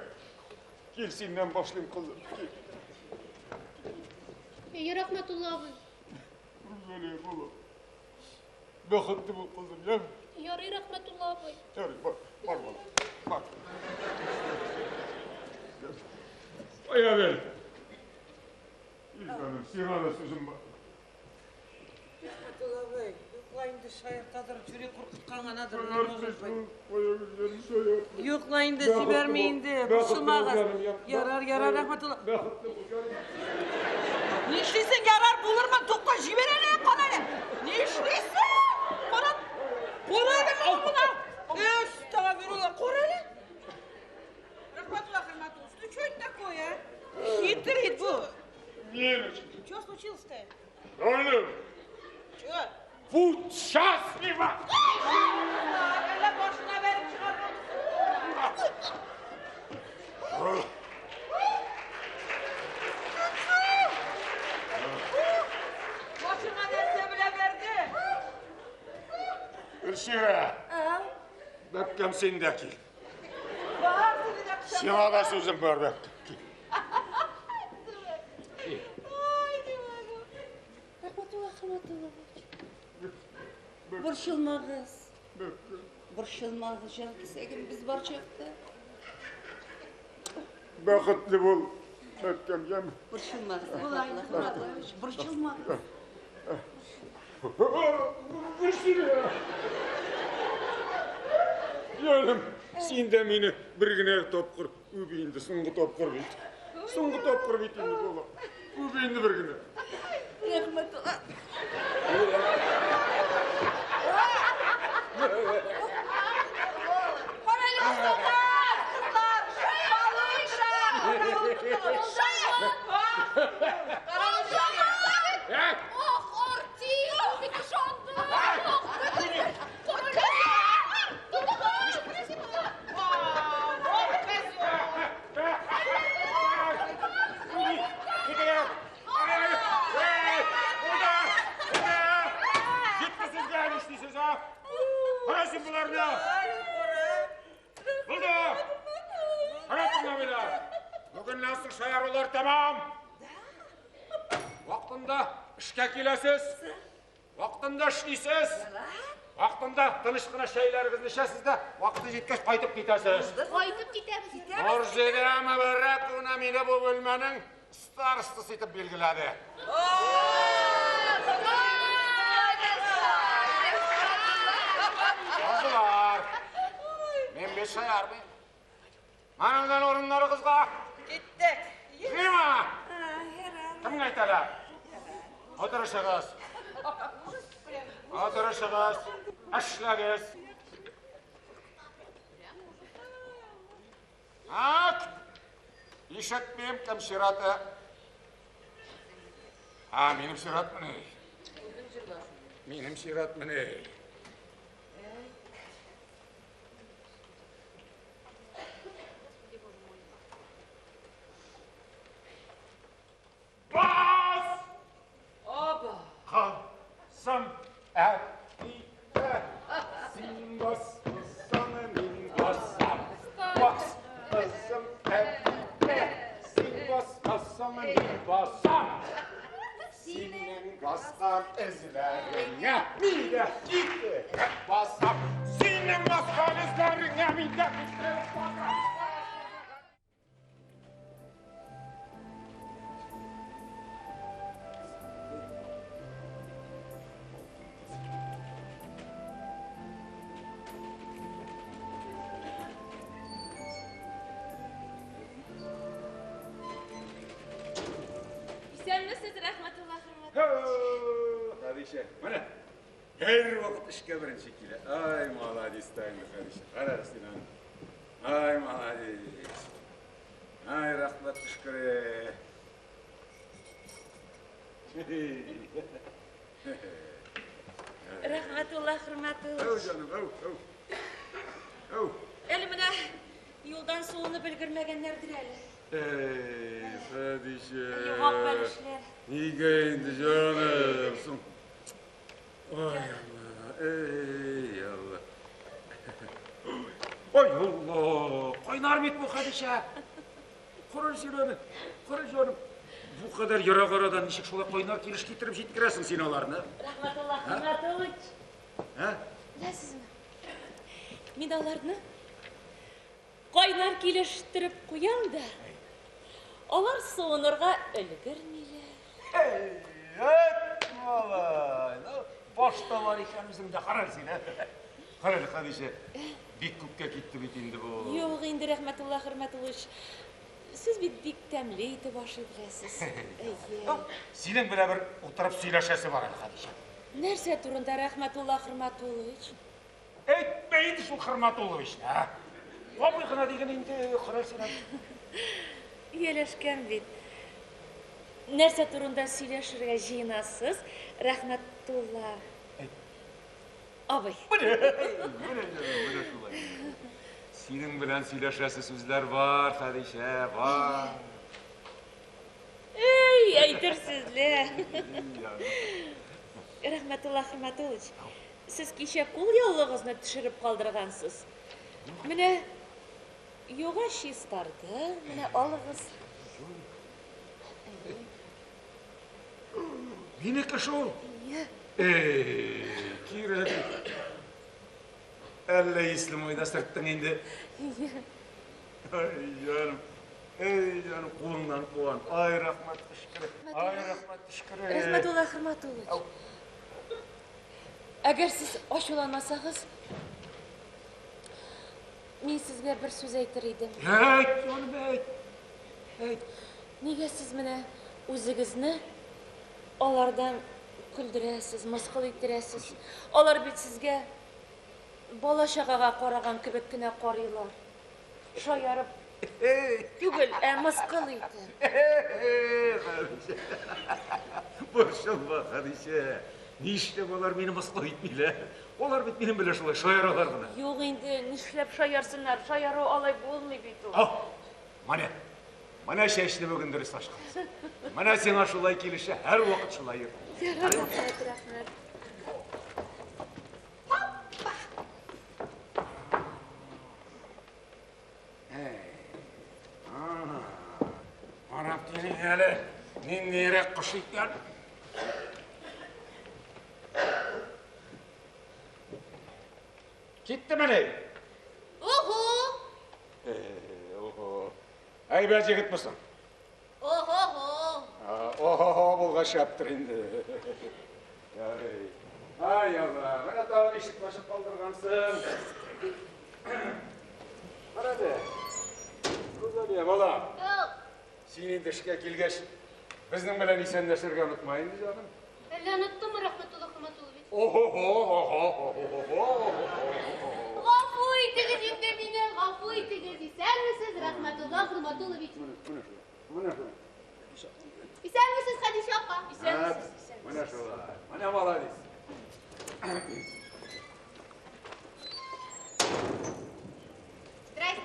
кил синнән башлыйм, кызым, кил. Әйе, Рәхмәтулла абый. Рузалия, балам. Бәхетле бул, кызым, яме? Ярый, Рәхмәтулла абый. Ярый, бар, бар, балам, бар. Ая бер. Кил, җаным, сиңа да сүзем бар. Рахматулла абый, Юк ла инде, шаяртадыр, җүри куркыткан гынадыр. Шул, шаяртмый. Юк ла инде, җибәрми инде. Борчылмагыз. Ярар, ярар, Рәхмәтулла. Бәхетле бул, җаным. Нишлисең, ярар булырмы? Тукта, җибәр әле, кара әле. Нишлисең? Кара. Кара әле моны. Әстәгъфирулла, кара әле. Рәхмәтулла Хөрмәтуллович, ну что это такое, а? Хитрит бу. Ниночка, Что случилось-то? җаным, Чё? будь счастлива! Әллә башына бәреп чыгардың. Башыңа нәрсә белә бәрде? Гөлсирә, бәбкәм, син дә кил. Бар, сине дә кочаклап. Сиңа да сүзем бар, бәбкәм. Кил. Ай, дивана. Рәхмәтулла Хөрмәтуллович. Борчылмагыз. Борчылмагыз, җанкисәгем, без бар чакта. Бәхетле бул, бәбкәм, яме. Борчылмагыз, Рәхмәтулла Хөрмәтуллович, борчылмагыз. Гөлсирә! Җаным, син дә мине бер генә тапкыр үп инде, соңгы тапкыр бит. Соңгы тапкыр бит инде була. Үп инде бер генә. Рәхмәтулла. Кара әле, кызлар, кызлар, Ә? Ох, артист, бит ышанды. Ох, Җитте сезгә, нишлисез, а? Кара син боларны! Булды! Кара тыңла мине! Бүгеннән соң шаярулар тәмам! Вакытында эшкә киләсез, вакытында эшлисез, вакытында тыныч кына чәйләрегезне эчәсез дә, вакыты җиткәч кайтып китәсез. Кайтып китәбез. Мурзилә Мөбарәковна мине бу бүлмәнең старостасы итеп билгеләде. Кызлар, мин бит шаярмыйм. Манымдан урыннарыгызга. Киттек. Рима! Кемгә әйтәләр? Утырышыгыз. Утырышыгыз. Эшләгез. Так. Ишетмим, кем чираты? А, минем чиратмыни? Минем чиратмыни? Бас! Оба. Кызым, әпипә, син басмасаң, мин басам. Бас, кызым, әпипә, син басмасаң, мин басам. Синең баскан эзләреңә мин дә китереп басам. Синең баскан эзләреңә мин дә китереп басам. Исәнмесез, Рәхмәтулла Хөрмәтуллович. Хәдичә, менә һәрвакыт эшкә беренче килә. Ай, молодец та инде Хәдичә. Кара син аны. Ай, молодец. Ай, рәхмәт төшкере. Рәхмәтулла Әү, Хөрмәтуллович. җаным, әү, әү. Әү. Әле менә юлдан суынып өлгермәгәннәрдер әле. Эй, Хәдичә. Вак бәлешләр. Нигә инде җаным соң? Ай, Алла, эй, Алла. Ой, Алла, кайнар бит бу, Хәдичә. Кара син аны, кара җаным. Бу кадәр ерак арадан ничек шулай кайнар килеш китереп җиткерәсең син аларны? Рәхмәтулла Хөрмәтуллович. Ә? Беләсезме? Мин аларны кайнар килештереп куям да, алар суынырга өлгермиләр. Эй, эт малай. Ну, Баш та бар икән үзеңдә. Кара әле син, ә? Кара әле, Хәдичә. Бик күпкә китте бит инде бу. Юк инде, Рәхмәтулла Хөрмәтуллович. Сез бит бик тәмле итеп ашый беләсез. Әйе. Синең белән бер утырып сөйләшәсе бар әле, Хәдичә. Нәрсә турында, Рәхмәтулла Хөрмәтуллович? Әйтмә инде шул Хөрмәтулловичны, ә? Абый гына диген инде, кара син. Ияләшкән бит. Нәрсә турында сөйләшергә җыенасыз, Рәхмәтулла абый? Менә, менә, менә шулай. Синең белән сөйләшәсе сүзләр бар, Хәдичә, бар. Эй, әйтерсез лә. Рәхмәтулла Хөрмәтуллович, сез кичә кул яулыгыгызны төшереп калдыргансыз. Менә юга чистарды, менә алыгыз. Минеке шул. Ие. Эй, кирәк. Әллә исле майда сөрттең инде. Ие. Ай, җаным. Эй, җаным, кулыңнан куан. Ай, рәхмәт төшкере. Ай, рәхмәт төшкере. Рәхмәтулла Хөрмәтуллович. Әгәр сез ачуланмасагыз, мин сезгә бер сүз әйтер идем. Әйт, җаным, әйт. Әйт. Нигә сез менә үзегезне алардан көлдерәсез, мыскыл иттерәсез? Алар бит сезгә бала-чагага караган кебек кенә карыйлар. Шаярып түгел, ә мыскыл итеп. Хәдичә. Борчылма, Хәдичә. Нишләп алар мине мыскыл итмиләр? Алар бит минем белән шулай шаяралар гына. Юк инде, нишләп шаярсыннар? Шаяру алай булмый бит ул. Ау, менә, менә чәчне бүген дөрес ачкансың. Менә сиңа шулай килешә, һәрвакыт шулай йөр. Рәхмәт, рәхмәт. Карап килик әле, ниндирәк кош икән. Киттемени? Ого! Ого. Әйбәт егет мусың? Ого-го! Ого-го булгач шәптер инде. Ярый. Ай, Алла, менә тагын ишек ачып калдыргансың. Кара әле. Рузалия, балам. Син инде эшкә килгәч, безнең белән исәнләшергә онытма инде, җаным. Әллә оныттымы, Рәхмәтулла Хөрмәтуллович? Ого-го-го-го-го-го-го. Гафу итегез инде мине, гафу итегез. Исәнмесез, Рәхмәтулла Хөрмәтуллович. Менә шулай. Менә шулай. Исәнмесез, Хәдичә апа. Исәнмесез, исәнмесез. Менә шулай. Менә молодец. Здрасте.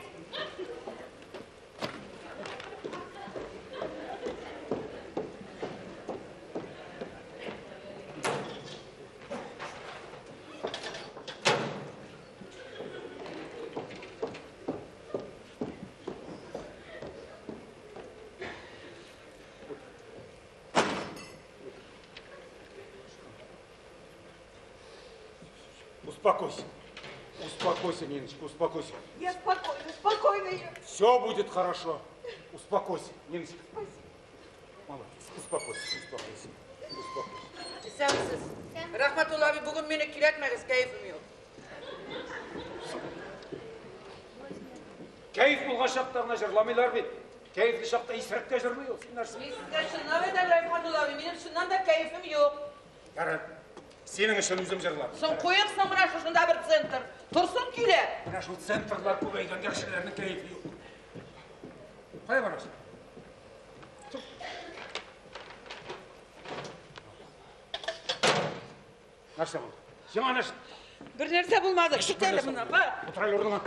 Успокойся. Успокойся, Ниночка, успокойся. Я спокойна, спокойна я. Все будет хорошо. Успокойся, Ниночка. Молодец. Успокойся, успокойся. Успокойся. Исәнмесез. Рәхмәтулла абый, бүген мине көйләтмәгез, кәефем юк. Кәеф булган чакта гына җырламыйлар бит. Кәефле чакта исерек тә җырлый ул. Син нәрсә? Мин сезгә чынлап әйтәм, Рәхмәтулла абый, минем чыннан да кәефем юк. Ярар. Синең өчен үзем җырларым. Соң куек соң менә шушында бер центр. Торсын көйләп. Менә шул центрлар күбәйгәнгә кешеләрнең кәефе юк. Кая барасың? Нәрсә булды? Сиңа нәрсә? Бер нәрсә булмады. Кит әле моннан, бар. Утыр әле урыныңа.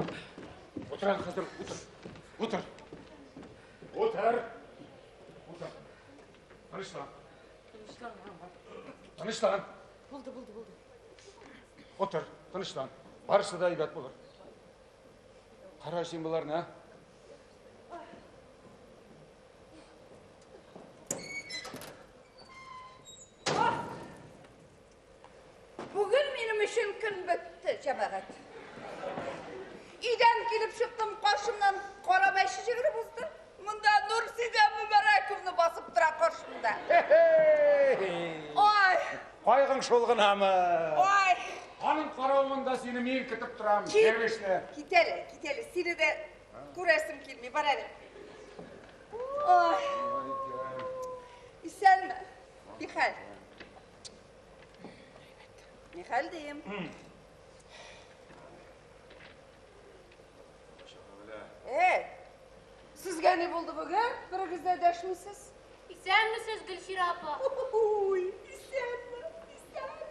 Утыр әле хәзер, утыр. Утыр. Утыр. Утыр. Тынычлан. Тынычлан. Булды, булды, булды. Утыр, тынычлан. Барысы да әйбәт булыр. Кара син боларны, а? Бүген минем өчен көн бетте, җәмәгать. Өйдән килеп чыктым, каршымнан кара мәче йөгереп узды. Монда Нурсидә Мөбарәковна басып тора каршымда. Ай! Кайгыңны Гаебең шул гынамы? Ой! Аның каравы монда сине мин көтеп торам, Кит. сервисны. Кит әле, кит әле. Сине дә күрәсем килми, бар әле. Ой, исәнме? Нихәл? Нихәл дим? Эй, сезгә ни булды бүген? Берегез дә дәшмисез? Исәнмесез, Гөлчирә апа. Ой, исәнме, исәнме.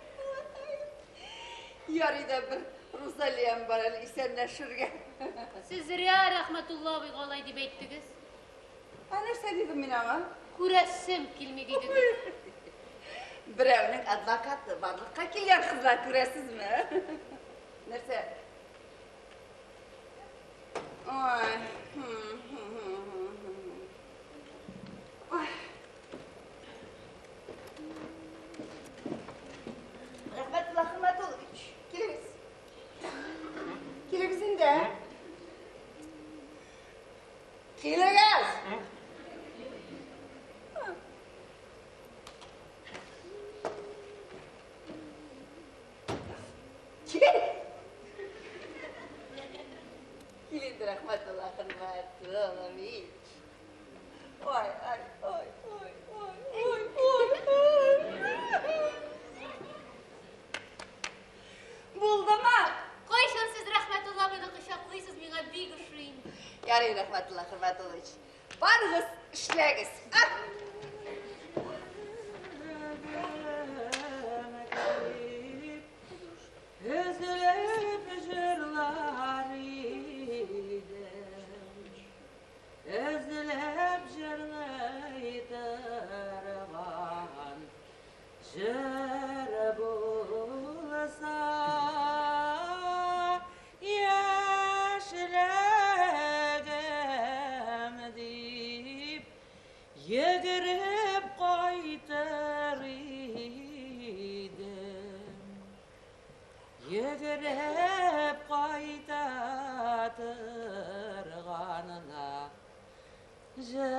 Ярый да бер Рузалиям бар әле исәнләшергә. Сез зря Рәхмәтулла абыйга алай дип әйттегез. Ә нәрсә дидем мин аңа? Күрәсем килми дидегез. Берәүнең адвокаты барлыкка килгән кызлар күрәсезме? Нәрсә? Ой. Ой. Рәхмәтулла Хөрмәтуллович, килегез. Килегез инде. Килегез! Кил. Кил инде, Рәхмәтулла Хөрмәтуллович. Ой, ай, ой, ой, ой, ой, ой, ой. Булдымы? Кайчан сез Рәхмәтулла абыйны кочаклыйсыз, миңа бик ошый инде. Ярый, Рәхмәтулла Хөрмәтуллович. Барыгыз, эшләгез. А? Өзелеп җырлар идем, өзелеп җырлый торган җыр булса, яшьлегем дип йөгереп кайтыр идем. Йөгереп кайта торганына җыл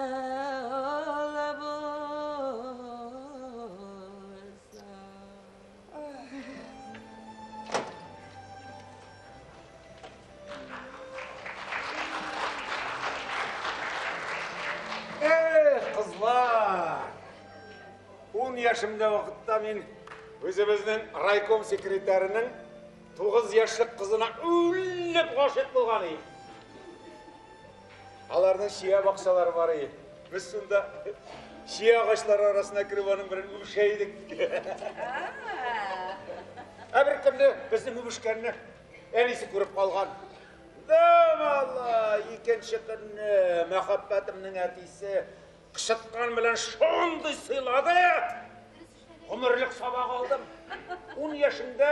булса. Эх, кызлар! 10 яшемдә вакытта мин үзебезнең райком секретарының 9 яшьлек кызына үлеп гашыйк булган идем. Аларның чия бакчалары бар иде. Без шунда чия агачлары арасына кереп аның белән үбешә идек. Ә бер көнне безнең үбешкәнне әнисе күреп калган. Да, Алла, икенче көнне мәхәббәтемнең әтисе кычыткан белән шундый сыйлады. Гомерлек сабак алдым. 10 яшемдә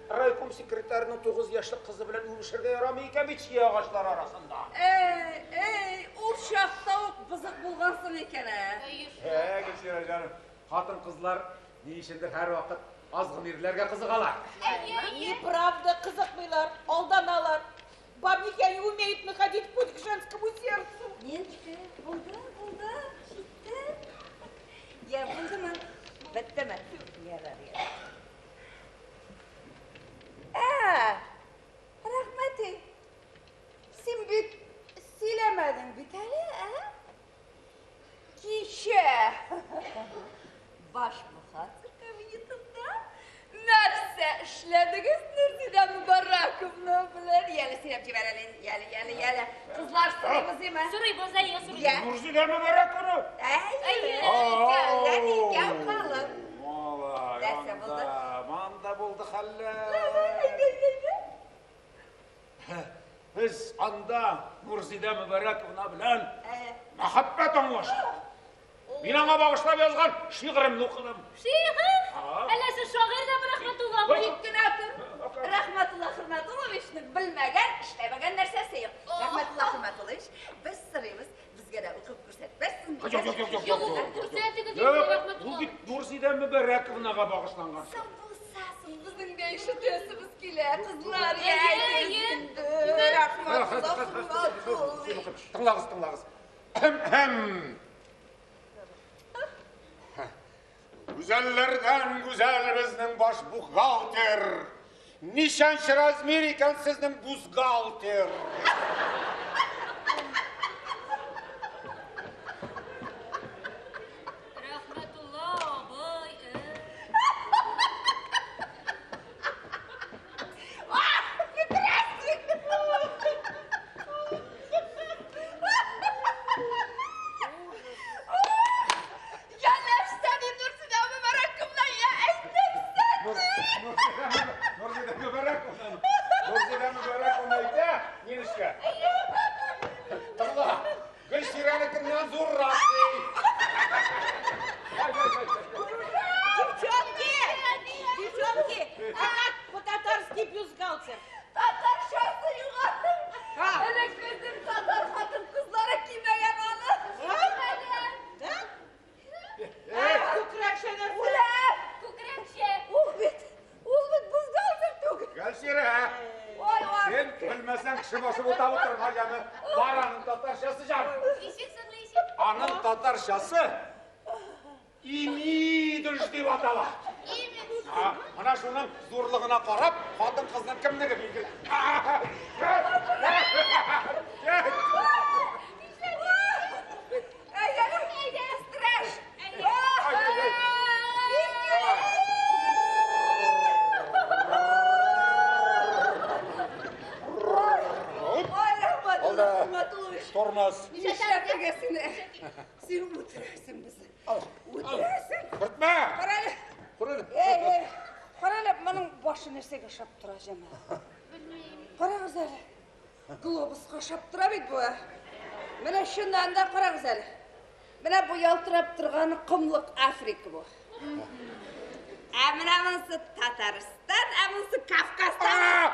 райком секретарының 9 яшьлек кызы белән үбешергә ярамый икән бит чия агачлары арасында. Эй, эй, ул чакта ук бозык булгансың икән, ә? Әйе шул. Ә, Гөлсирә җаным, хатын-кызлар ни өчендер һәрвакыт азгын ирләргә кызыгалар. Әйе, әйе. Неправда, кызыкмыйлар, алданалар. Бабники, они умеют находить путь к женскому сердцу. Нинче, булды, булды, җитте. Я, булдымы? Беттеме? Ярар, ярар. Ә, Рәхмәти, син бит сөйләмәдең бит әле, ә? Кичә баш бухгалтер кабинетында нәрсә эшләдегез Нурзидә Мубараковна белән? Яле, сөйләп җибәр әле, яле, яле, яле. Кызлар сорыйбыз, име? Сорыйбыз, әйе, сорыйбыз. Я. Нурзидә Мубараковна! Әй, икәүдән икәү калып. Малай, Нәрсә булды? анда, манда булды хәлләр. Әйдә, әйдә, әйдә. Без анда Нурзидә Мубараковна белән Ә, мәхәббәт аңлаштык. Мин аңа багышлап язган шигыремне укыдым. Шигырь? А? Әллә сез шагыйрь дәме, Рәхмәтулла абый? Тик кенә тор. Рәхмәтулла Хөрмәтулловичның белмәгән, эшләмәгән нәрсәсе юк. Рәхмәтулла Хөрмәтуллович, без сорыйбыз, безгә дә укып күрсәтмәссеңме? Юк, юк, юк, юк, Юк, юк, укып юк. күрсәтегез инде, Юк, ул Рәхмәтулла бит Нурзидә Мубараковнага багышланган. Соң булса, соң безнең дә ишетәсебез килә, кызлар, Әйе, я әйтегез әйе. инде. Рәхмәтулла Хөрмәтуллович. Тыңлагыз, тыңлагыз. Әһем, әһем. Гүзәлләрдән гүзәл безнең баш бухгалтер. Ничәнче размер икән сезнең бузгалтер? Рәхмәтулла абый. Я нәфсәни Нурсинә Мөбәрәковна, я әй нәфсәни! Нурзидә Мөбәрәковна. Нурзидә Мөбәрәковна әйтә, Ниночка. Тыңла. Гөлсирәнекеннән зуррак ди. Девчонки! Девчонки! А как по-татарски бюстгальтер? Татарчасы юк аның. А. Элек безнең татар хатын-кызлары кимәгән аны. Да? Күкрәкчә нәрсә? Үлә! Күкрәкчә. Ул бит, ул бит бюстгальтер түгел. Гөлсирә. Ой, ой. Син белмәсәң кеше басып утап утырма яме. Бар аның татарчасы җан. Ничек соң, ничек? Аның татарчасы имидыш дип атала. Имидж. А, Менә шуның зурлыгына карап, хатын-кызның кемлеге билгеле. Әйдә, әйдә, страш. Ай-яй-яй. Ой, Рәхмәтулла Хикмәтуллович. Тормоз. Нишләтергә сине? Син үтерәсең безне. Үтерәсең. Бетмә. Кара әле. Күрен. Эй, эй. Кара әле, моның башы нәрсәгә ошап тора, җәмәгать? Белмим. Карагыз әле. Глобуска ошап тора бит бу. Менә шуннан да карагыз әле. Менә бу ялтырап торган комлык Африка бу. Ә менә монысы Татарстан, ә монысы Кавказстан.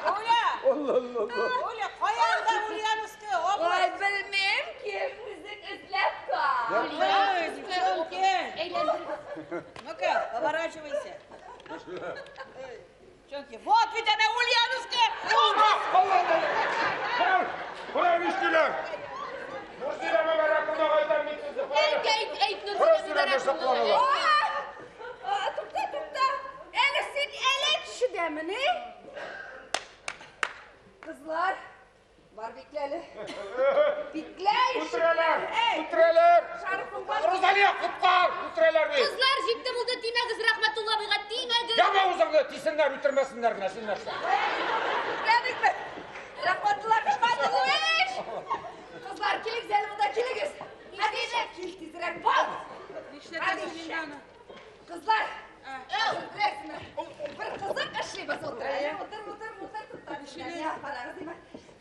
Оля! Оля, кая анда Ульяновская Ой, область? белмим кем үзең эзләп тап. Ой, девчонки! Әйләндерегез. Ну-ка, поворачивайся. Эй, Девчонки, вот ведь она Ульяновская область! Allah Allah. Кара нишлиләр? Нурзидә Мөбәрәковна әйтәм мин сезне. Әйт, әйт, әйт, Кара Нурзидә сирәне Мөбәрәковна. сакланалар. А, Тукта, тукта. Әле син әле төшедәмени? Кызлар, бар биклә әле. Биклә Үтерәләр! Эй, Үтерәләр! Шарфың бар. Розалия, коткар! Үтерәләр бит! Кызлар җитте булды, тимәгез Рәхмәтулла абыйга, тимәгез. Яма үзеңне, тисеннәр, үтермәсеннәр генә, син нәрсә? Бикләдеңме? Рәхмәтулла Хикмәтуллович! Кызлар, килегез әле монда, килегез. Хәдичә, кил тизрәк, бас. Нишләтәсең инде аны? Кызлар, беләсезме? Бер кызык эшлибез утыр. Әле утыр, утыр, утыр, тукта. Я, карагыз, име.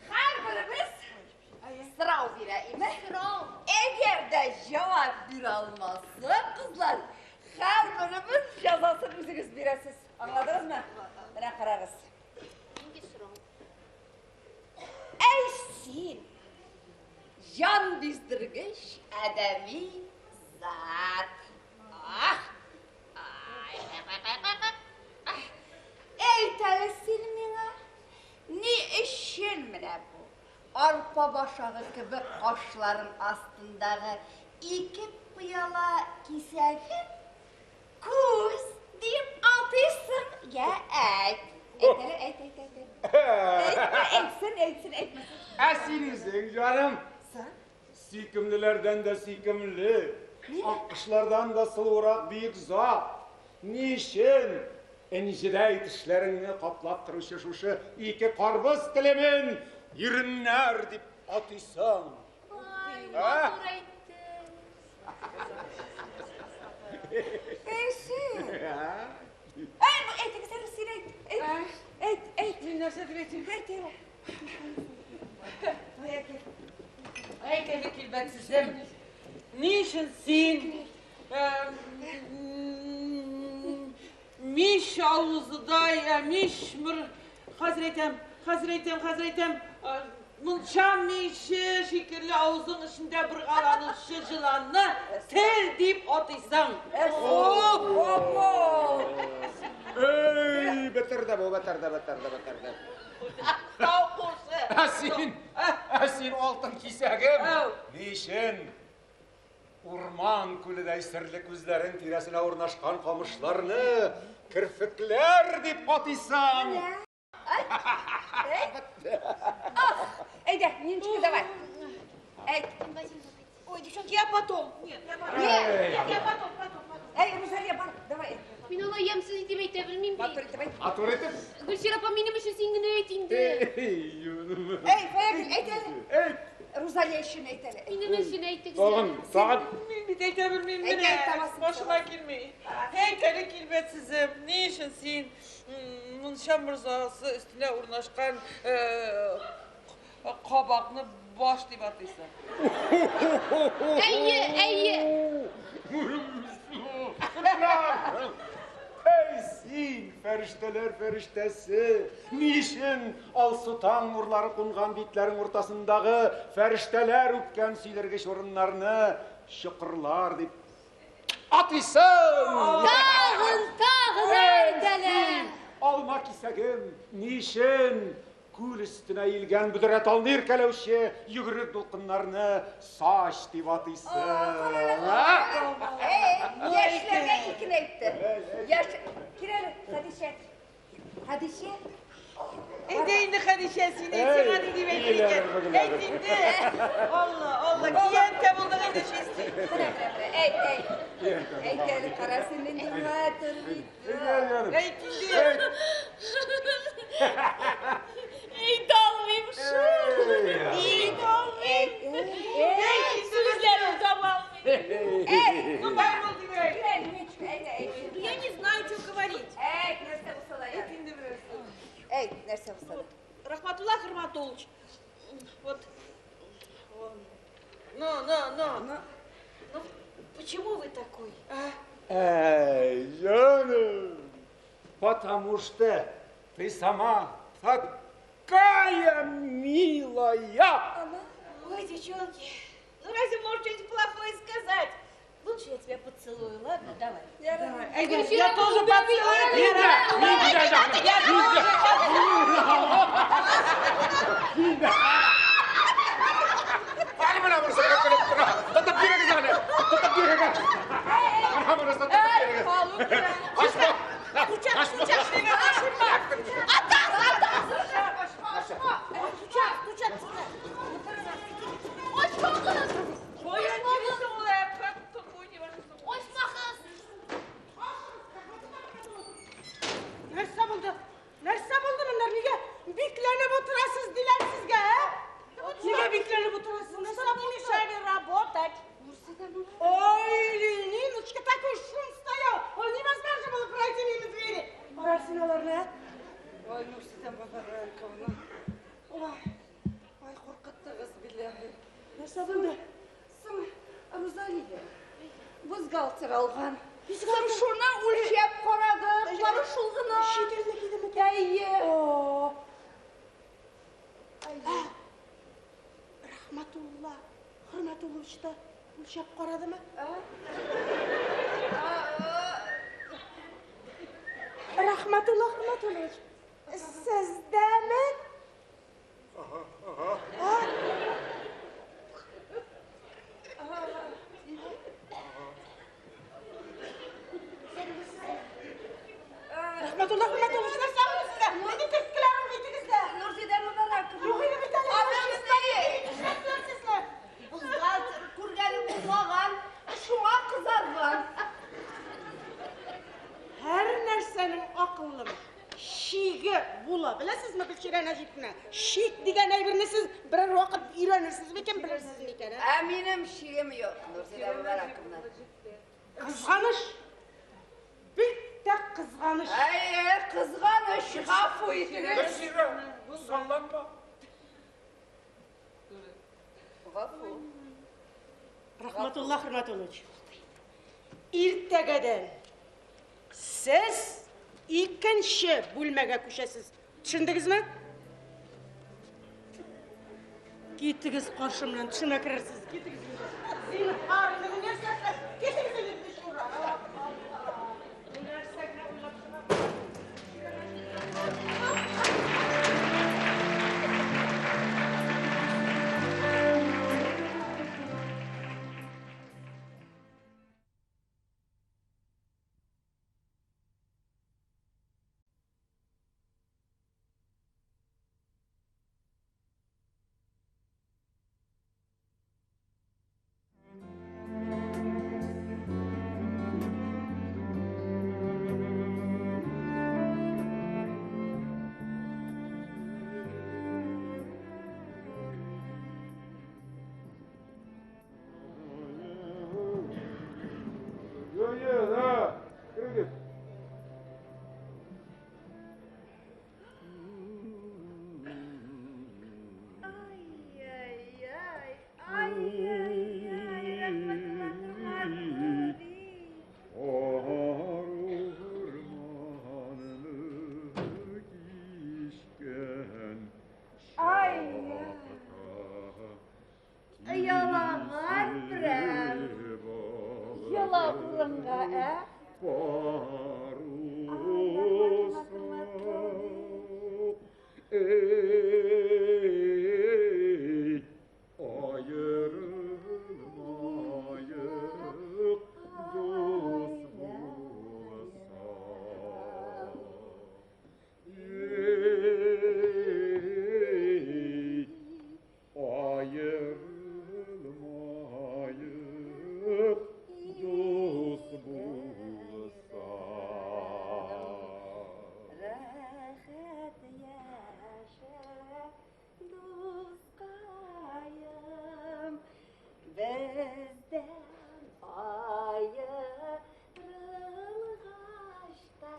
Һәрберебез сорау бирә, име? Сорау. Әгәр дә җавап бирә алмаса, кызлар, һәрберебез җәзасын үзегез бирәсез. Аңладыгызмы? Менә карагыз. Нинди сорау? Әй син, җан биздергеч адәми зат. Ах! Ай, ай, ай, ай, ай, ай. Әйт әле син миңа, ни өчен менә бу? Арпа башагы кебек кашларың астындагы ике пыяла кисәген күз дип атыйсың. Я әйт. Әйт әле, әйт, әйт, әйт. әйт. Әйтме, әйтсен, әйтсен, әйтмәсен. Ә син үзең, җаным, Сын. сөйкемлеләрдән дә сөйкемле, аккошлардан да сылурак бөек зат. Ни өчен энҗедәй тешләреңне каплап торучы шушы ике карбыз телемен иреннәр дип атыйсың? Ай, А? матур әйтте. Әй, син. Әй, бу әйтегез әле, син әйт. Әйт, әйт, әйт. Мин нәрсә дип әйтим? Әйт, әле. Әйт, әйт. Әйт әле килбәтсезем. Ни өчен син мич авызыдай, мич мыр хәзер әйтәм, хәзер әйтәм, хәзер әйтәм, мунча миче шикелле авызың эчендә боргаланучы җыланны тел дип атыйсың. Опа! Эй, бетерде бу, бетерде, бетерде, бетерде. Тау кушы. Ә син, ә син алтын кисәгем. Әу. Ни өчен? урман күледәй серле күзләрең тирәсенә урнашкан камышларны керфекләр дип атыйсың? Әйдә, Ниночка, давай. Әйт. Ой, девчонки, я потом. Нет, я потом. Нет, я потом, потом, потом. Әй, Рузалия, бар, давай. Мин алай ямьсез итеп әйтә белмим бит. Матур итеп әйт. Матур итеп. Гөлсира апа, минем өчен син генә әйт инде. Әй, Фаягөл, әйт әле. Әйт. Рузалия өчен әйт әле. Минем өчен әйтегез. Тагын, тагын. Мин бит әйтә белмим Әйт, менә. әйт, табасың. Башыма килми. Әйт әле килбәтсезем, ни өчен син мунча морзасы өстенә урнашкан кабакны баш дип атыйсың? Әйе, әйе. Әй син, фәрештәләр фәрештәсе, ни өчен алсу таң нурлары кунган битләрең уртасындагы фәрештәләр үпкән сөйләргеч урыннарны чокырлар дип атыйсың? Тагын, тагын әйт әле. Алма кисәгем, ни өчен күл өстенә иелгән бөдрә талны иркәләүче йөгерек дулкыннарны сач дип атыйсың? Әй, яшьләргә икене әйтте. Яшь... Кил әле, Хәдичә. Хәдичә. Әйдә инде, Хәдичә, син әйт, сиңа ни дип әйтер икән? Әйт инде. Алла, Алла, киянкә булдың инде чистый. Менә, менә, менә. Әйт, әйт. Әйт әле, кара син нинди матур бит. Әйт инде. Әйтә алмыйм шул. Әйтә алмыйм. Әйт, Сүзләрен таба алмыйм. әйт. Ну, бар бул димәк. Кил әле, Ниночка, әйдә, әйт. Я не знаю, что говорить. Әйт, нәрсә булса да Әйт ярый. инде берәрсе. Әйт, нәрсә булса да. Рахматулла Харматулович, вот, Ну, ну, ну. ну, почему вы такой? Эй, җаным, потому что ты сама такая милая. Ой, девчонки, ну разве можно что-нибудь плохое сказать? Лучше я тебя поцелую, ладно? Давай. Давай. Әйдә, Гөлсира я апа, тоже тебя поцелую. Нинди? Нинди? Нинди? Әле менә монысы көлеп тора. Тотып бирегез әле. Тотып бирегез. Менә монысы тотып бирегез. Ачма. Стучат, стучат сюда. Ачмагыз. Каян киләсең ул, ә? Как уйный башлыйсың? Ачмагыз. Нәрсә булды? Нәрсә булды монда? Нигә бикләнеп утырасыз диләр сезгә, ә? Нигә бикләнеп утырасыз? Нәрсә Чтоб не булды? мешали работать. Ой, Ниночка, такой шум стоял. Ой, невозможно было пройти мимо двери. Карарсың аларны, ә? Ой, Нурсидә Мөбарәковна. Ой, ой, куркыттыгыз билләһи. Нәрсә булды? Соң, Рузалия, бюстгальтер алган. Соң шуны үлчәп карадык, бары шул гына. Чит илнеке идеме? Әйе. О. Рахматулла Хөрмәтуллович та үлчәп карадымы? Рахматулла Хөрмәтуллович, сездәме? Рахматулла Хөрмәтуллович, нәрсә булды сезгә? Нинди төрткеләр битегездә? Нурзидә Мөбарәковна. Юк иде бит әле. Нишләттеләр сезне? Бюстгальтер күргәне булмаган, шуңа кызарган. Һәр нәрсәнең акыллым шиге була. Беләсезме, Гөлчирә Нәҗиповна? Шик дигән әйберне сез берәр вакыт өйрәнерсез микән, белерсез микән, ә? Ә минем шигем юк, Нурзидә Мөбарәковна. Кызганыч. Бик тә кызганыч. Әйе, кызганыч, гафу итегез. Гөлсирә, салланма. Гафу. Рахматулла Хөрмәтуллович, иртәгәдән сез икенче бүлмәгә күчәсез. Төшендегезме? Китегез каршымнан, төшемә керерсез. Китегез инде. Зинһар, инде бу нәрсә? Китегез инде шура. Бу нәрсә генә уйлап чыга. сала урынга, ә? Парусок, ey, ayrılmayık dost bulsak. Ey, ayrılmayık dost bulsak. Рәхәт яшә, дускаем, бездән аерылгач та.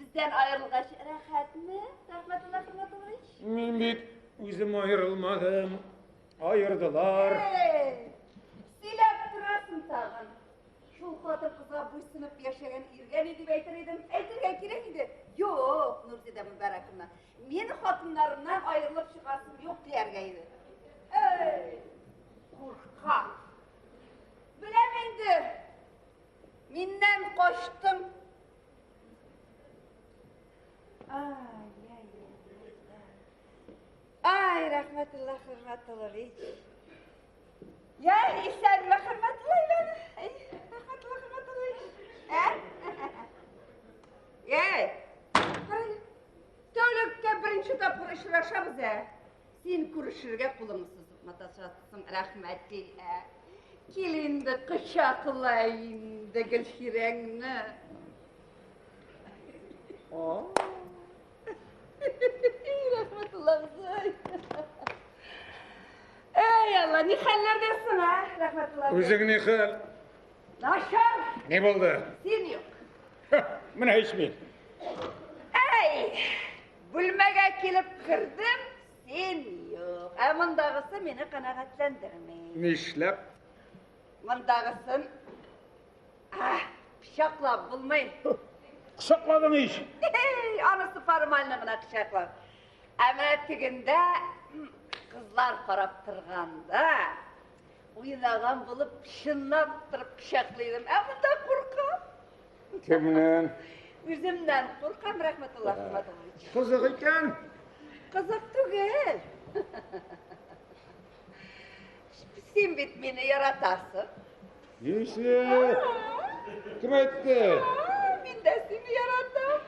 Бездән аерылгач рәхәтме, Рәхмәтулла Хөрмәтуллович? Мин бит үзем аерылмадым. Аердылар. Эй, сөйләп торасың тагын. Шул хатын-кызга буйсынып яшәгән иргә ни дип әйтер идем? Әйтергә кирәк иде. Юк, Нурзидә Мөбарәковна, мин хатыннарымнан аерылып чыгасым юк дияргә иде. Эй, куркак. Беләм инде. Миннән качтың. Ай, ай, ай. Ай, Рәхмәтулла Хөрмәтуллович. Я, исәнме, Хөрмәтулла Иван? Ай, Рәхмәтулла Хөрмәтуллович. Ә? Ей, карале. Тәүлеккә беренче тапкыр очрашабыз, ә? Син күрешергә кулыңны сузып маташасың, рәхмәти, ә? Кил инде, кочакла инде Гөлчирәңне. Рәхмәтулла абзый. Эй, Алла, ни хәлләрдәсең, ә? Рәхмәтулла абзый. Үзең ни хәл? Начар, Ни булды? син юк. Менә ич мин. Әй, бүлмәгә килеп кердем, син юк. Ә мондагысы мине канәгатьләндерми. Нишләп? Мондагысын пычаклап булмый. Кочакладың ич. Эй, анысы формально гына кочаклау. Ә менә тегендә кызлар карап торганда, уйнаган булып, чынлап торып кочаклыйдым. Ә монда куркам. Кемнән? Үземнән куркам, Рәхмәтулла Хөрмәтуллович. Кызык икән. Кызык түгел. Син бит мине яратасың. Нишләп? Кем әйтте? Мин дә сине яратам.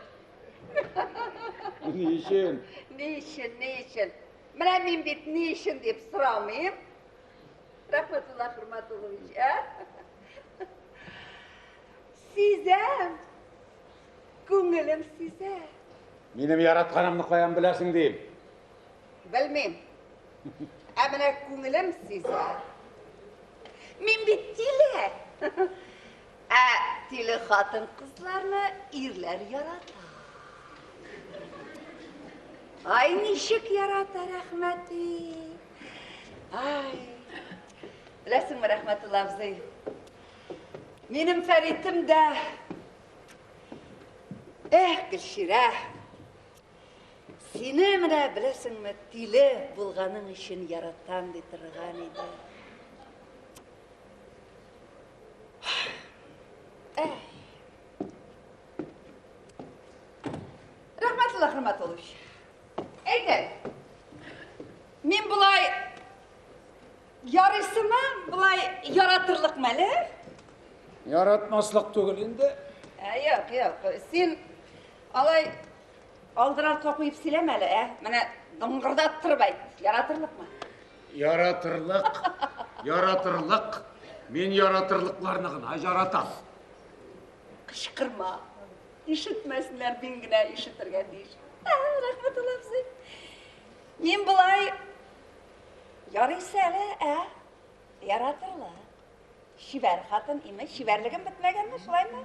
Ни өчен? Ни өчен, ни өчен? Менә мин бит ни өчен дип сорамыйм. Рәхмәтулла Хөрмәтуллович, ә? Сизәм. Күңелем сизә. Минем яратканымны каян беләсең дим. Белмим. Ә менә күңелем сизә. Мин бит тиле. Ә тиле хатын-кызларны ирләр ярата. Ай, ничек ярата, рәхмәти. Ай. Беләсеңме, Рәхмәтулла абзый? Минем Фәритем дә Эх, Гөлчирә. Сине менә беләсеңме, тиле булганың өчен яратам ди торган иде. Эх. Рәхмәтулла Хөрмәтуллович. Әйдә. Мин болай ярыйсымы, болай яратырлыкмы әле? Яратмаслык түгел инде. Ә, юк, юк. Син алай алдын артка куеп сөйләмә әле, ә? Менә дыңгырдаттырып әйт. Яратырлыкмы? Яратырлык. Яратырлык. Мин яратырлыкларны гына яратам. Кычкырма. Ишетмәсеннәр, мин генә ишетергә тиеш. Ә, Рәхмәтулла абзый. Мин болай ярыйсы әле, ә? Яратырлык. Чибәр хатын име? Чибәрлегем бетмәгәнме, шулаймы?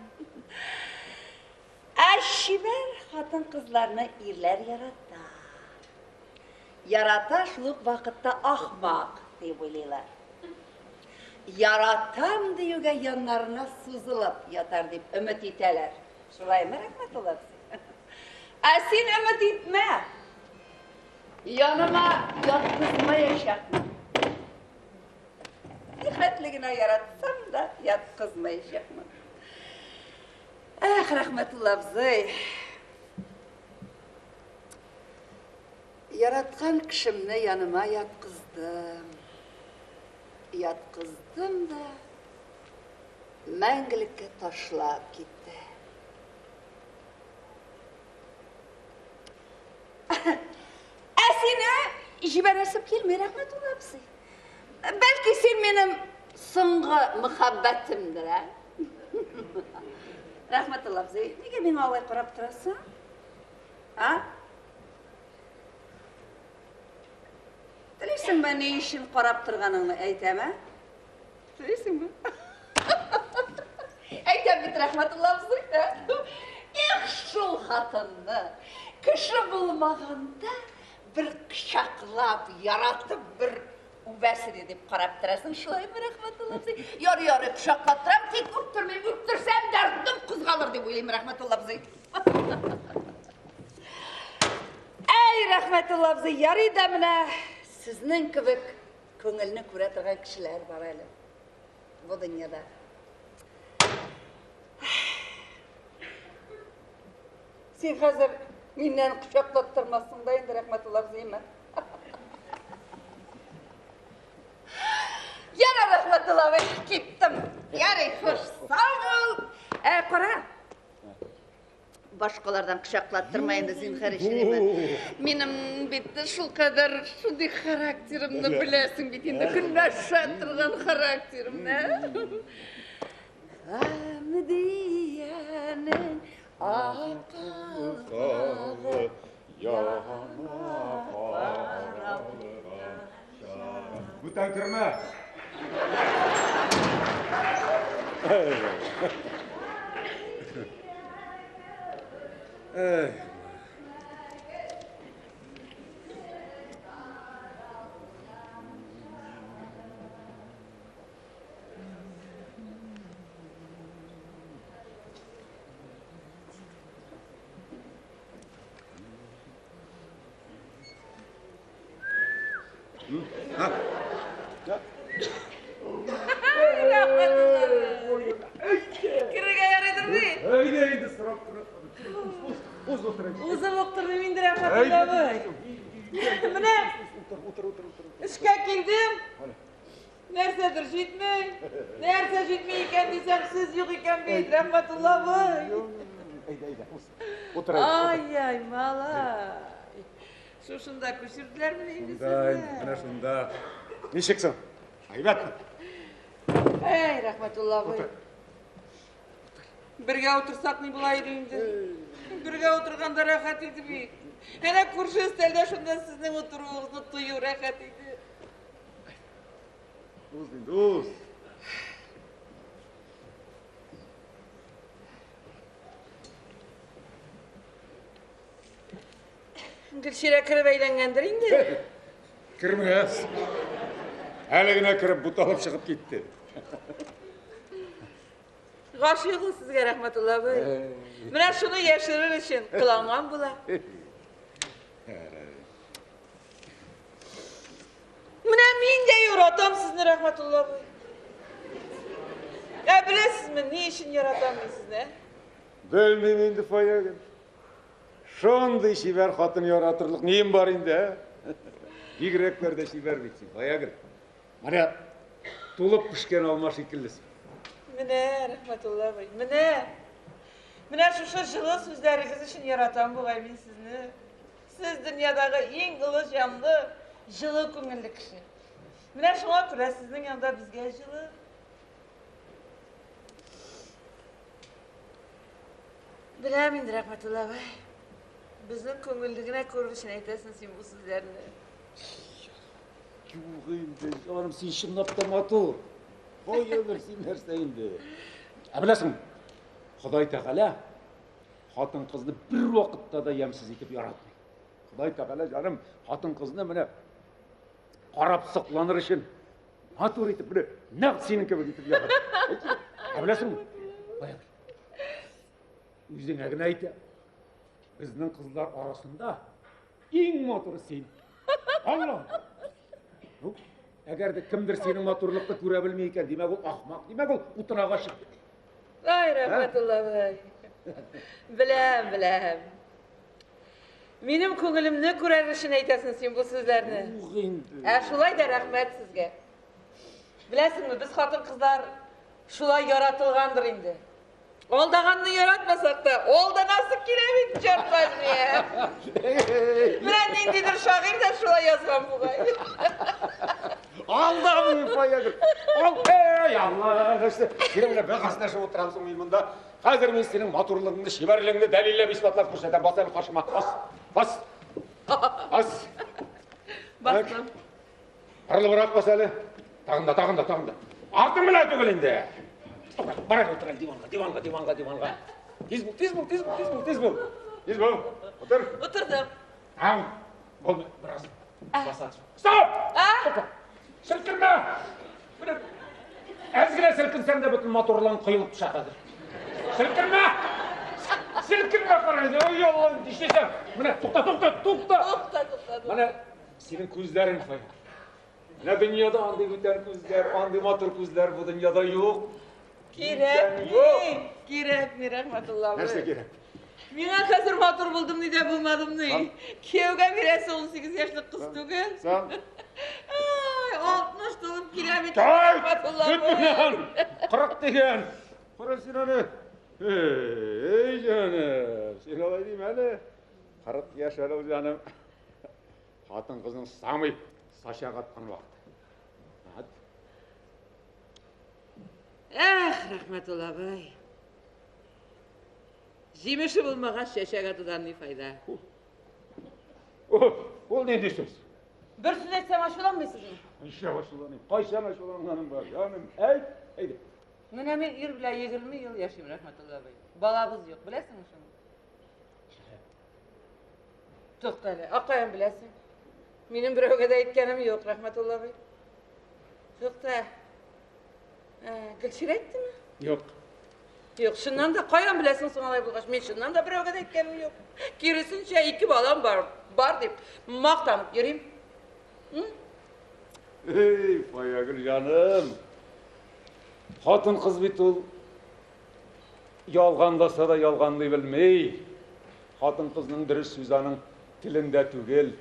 Ә чибәр хатын-кызларны ирләр ярата. Ярата шул ук вакытта ахмак дип уйлыйлар. Яратам диюгә яннарына сузылып ятар дип өмет итәләр. Шулаймы, Рәхмәтулла абзый? Ә син өмет итмә. Яныма яткызмаячакмын. Ни хәтле генә яратсам да, да яткызмаячакмын. Эх, Рәхмәтулла абзый. Яраткан кешемне яныма яткыздым. Яткыздым да мәңгелеккә ташлап китте. Ә сине җибәрәсем килми, Рәхмәтулла абзый. Бәлки син минем соңгы мөхәббәтемдер, ә? Рәхмәтулла абзый, нигә миңа алай карап торасың? А? Телисеңме, ни өчен карап торганыңны әйтәм, ә? Телисеңме? Әйтәм бит, Рәхмәтулла абзый. Эх, шул хатынны! Кеше булмаганда бер кочаклап, яратып бер үбәсен дип карап торасың, шулаймы, Рәхмәтулла абзый? Ярый, ярый, кочаклап торам, тик үптермим, үптерсәм дәртем кузгалыр дип уйлыйм, Рәхмәтулла абзый. Әй, Рәхмәтулла абзый, ярый да менә сезнең кебек күңелне күрә торган кешеләр бар әле бу дөньяда. Син хәзер миннән кочаклаттырмассың да инде, Рәхмәтулла абзыймы? Ярар, Рәхмәтулла абый, киттем. Ярый, хуш, сау бул. Ә, кара. Башкалардан кочаклаттырма инде, зинһар өчен. Минем бит шулкадәр шундый характерымны беләсең бит инде, көнләшә торган характерымны. Хәмдиянең ак калфагы яңа каралган чагы. Бүтән кермә. Эх. Керергә ярыйдыр бит. Әйдә инде сорап тора. Уз утыр. Узып ук тормыйм инде, Рәхмәтулла абый. Менә Утыр, утыр, утыр, утыр. эшкә килдем. Нәрсәдер җитми. Нәрсә җитми икән дисәм, сез юк икән бит, Рәхмәтулла абый. Әйдә, әйдә, уз. Утыр әйдә. Ай-яй, малай. Шушында күчерделәрме инде Шунда, сезне? менә шунда. Ничек соң? Әйбәтме? Әй, Рәхмәтулла абый. Бергә утырсак ни була иде инде? Бергә утырганда рәхәт иде бит. Әнә күрше өстәлдә шунда сезнең утыруыгызны тою рәхәт иде. Уз инде, уз. Гөлчирә кереп әйләнгәндер инде. Кермәс. Әле генә кереп буталып чыгып китте. Гашыйк ул сезгә, Рәхмәтулла абый. Менә шуны яшерер өчен кыланган була. Менә мин дә яратам сезне, Рәхмәтулла абый. Ә беләсезме, ни өчен яратам мин сезне? Белмим инде, Фаягөл. Шундый чибәр хатын яратырлык нием бар инде, ә? Бигрәкләр дә чибәр бит син, Фаягөл. Менә тулып пешкән алма шикеллесең. Менә, Рәхмәтулла абый, менә. Менә шушы җылы сүзләрегез өчен яратам бугай мин сезне. Сез дөньядагы иң олы җанлы, җылы күңелле кеше. Менә шуңа күрә сезнең янда безгә җылы. Беләм инде, Рәхмәтулла абый. Безнең күңелне генә күрер өчен әйтәсең син бу сүзләрне. Юк инде, җаным, син чынлап та матур. Фаягөл, син нәрсә инде? Ә беләсең, Ходай Тәгалә хатын-кызны бер вакытта да ямьсез итеп яратмый. Ходай Тәгалә, җаным, хатын-кызны менә карап сокланыр өчен матур итеп, менә нәкъ синең кебек итеп ярата. Ә беләсеңме? Фаягөл, үзеңә генә әйтәм. Безнең кызлар арасында иң матуры син. Аңла. Ну, Әгәр дә кемдер синең матурлыкны күрә белми икән, димәк ул ахмак, димәк ул утын агачы. Ай, Рәхмәтулла абый. Беләм, беләм. Минем күңелемне күрер өчен әйтәсең син бу сүзләрне. Юк инде. Ә шулай да рәхмәт сезгә. Беләсеңме, без хатын-кызлар шулай яратылгандыр инде. Алдаганны яратмасак та, алданасы килә бит, черт возьми. Менә ниндидер шагыйрь дә шулай язган бугай. Алдамый Фаягөл. Ал, эй, Алла, нәрсә? Синең белән бәхәсләшеп утырам соң мин монда. Хәзер мин синең матурлыгыңны, чибәрлегеңне дәлилләп, исбатлап күрсәтәм. Бас әле каршыма. Бас. Бас. Бас. Бастым. Борылыбрак бас әле. Тагын да, тагын да, тагын да. Артың белән түгел инде. Бар әле утыр әле диванга, диванга, диванга, диванга. Тиз бул, тиз бул, тиз бул, тиз бул, тиз бул. Тиз бул. Утыр. Утырдым. Ау. Булды, бераз. Баса. Стоп! А? Селкенмә! Менә әз генә селкенсәң дә бөтен матурлыгың коелып төшә хәзер. Селкенмә! Селкенмә карайды. Ой, Алла, нишлисең? Менә тукта, тукта, тукта. Тукта, тукта. Менә синең күзләрең кая? Менә дөньяда андый бүтән күзләр, андый матур күзләр бу дөньяда юк. Кирәкми. Кирәкми, Рәхмәтулла абый. Нәрсә кирәк? Миңа хәзер матур булдым ни дә булмадым ни. Кияүгә бирәсе 18 яшьлек кыз түгел. Сан. Ай, 60 тулып килә бит. Тай! Рәхмәтулла абый. 40 дигән. Кара син аны. Эй, җаным, син алай димә әле. 40 яшь әле ул җаным. Хатын-кызның самый сачак аткан вакыты. Ат. Эх, Рәхмәтулла абый. Җимеше булмагач, чәчәк атудан ни файда? Ул нинди сүз? Бер сүз әйтсәм ачуланмыйсызмы? Нишләп ачуланыйм? Кайчан ачуланганым бар? Җаным, әйт, әйдә. Менә мин ир белән 20 ел яшим, Рәхмәтулла абый. Балабыз юк, беләсеңме шуны? Тукта әле, а каян беләсең? Минем берәүгә дә әйткәнем юк, Рәхмәтулла абый. Тукта. Гөлчирә әйттеме? Юк. Юк, чыннан да каян беләсең соң алай булгач? Мин чыннан да берәүгә дә әйткәнем юк. Киресенчә, ике балам бар, бар дип мактанып йөрим. Эй, Фаягөл җаным. Хатын-кыз бит ул ялганласа да ялганлый белми. Хатын-кызның дөрес сүзе аның телендә түгел,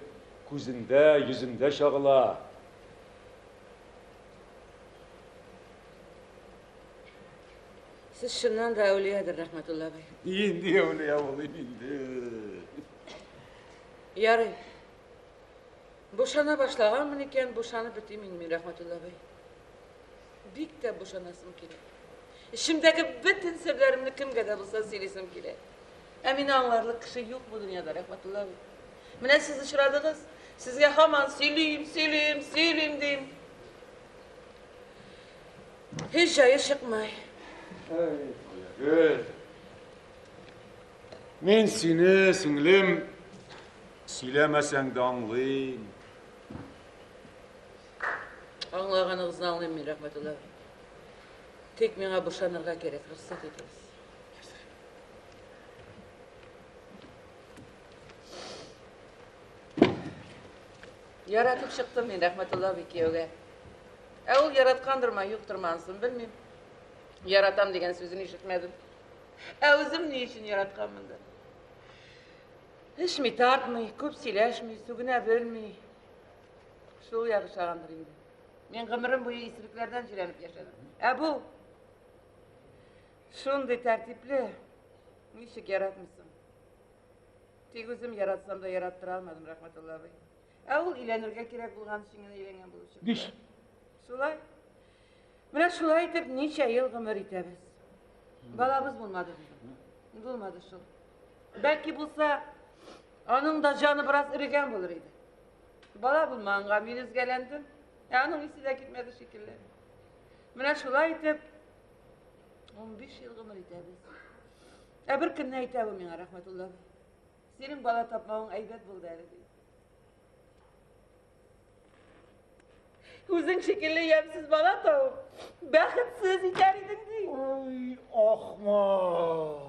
күзендә, йөзендә чагыла. Сез чыннан да әүлиядер, Рәхмәтулла абый. Инде әүлия булыйм инде. Ярый. Бушана башлаганмын икән, бушанып бетим инде мин, Рәхмәтулла абый. Бик тә бушанасым килә. Эчемдәге бөтен серләремне кемгә дә булса сөйлисем килә. Ә мине аңларлык кеше юк бу дөньяда, Рәхмәтулла абый. Менә сез очрадыгыз, сезгә һаман сөйлим, сөйлим, сөйлим дим. Һич җае чыкмый. Эй, Фаягөл. Мин сине, сеңлем, сөйләмәсәң дә аңлыйм. Аңлаганыгызны аңлыйм мин, Рәхмәтулла абый. Тик миңа бушанырга кирәк, рөхсәт итегез. Яратып чыктым мин, Рәхмәтулла абый, кияүгә. Ә ул яраткандырмы, юктырмы, анысын белмим. Яратам дигән сүзен ишетмәдем. Ә үзем ни өчен яратканмындыр? Эчми, тартмый, күп сөйләшми, сүгенә белми. Шул ягы ошагандыр инде. Мин гомерем буе исерекләрдән җирәнеп яшәдем. Ә бу шундый тәртипле, ничек яратмыйсың? Тик үзем яратсам да яраттыра алмадым, Рәхмәтулла абый. Ә ул өйләнергә кирәк булган өчен генә өйләнгән булып чыкты. Нич? Шулай. Менә шулай итеп ничә ел гомер итәбез. Балабыз булмады безнең. Булмады шул. Бәлки булса, аның да җаны бераз эрегән булыр иде. Бала булмаганга мин өзгәләндем. Ә аның исе дә китмәде шикелле. Менә шулай итеп 15 ел гомер итәбез. Ә бер көнне әйтә бу миңа, Рәхмәтулла абый. Синең бала тапмавың әйбәт булды әле, ди. Үзең шикелле ямьсез бала табып, бәхетсез итәр идең, ди. Ой, ахмак.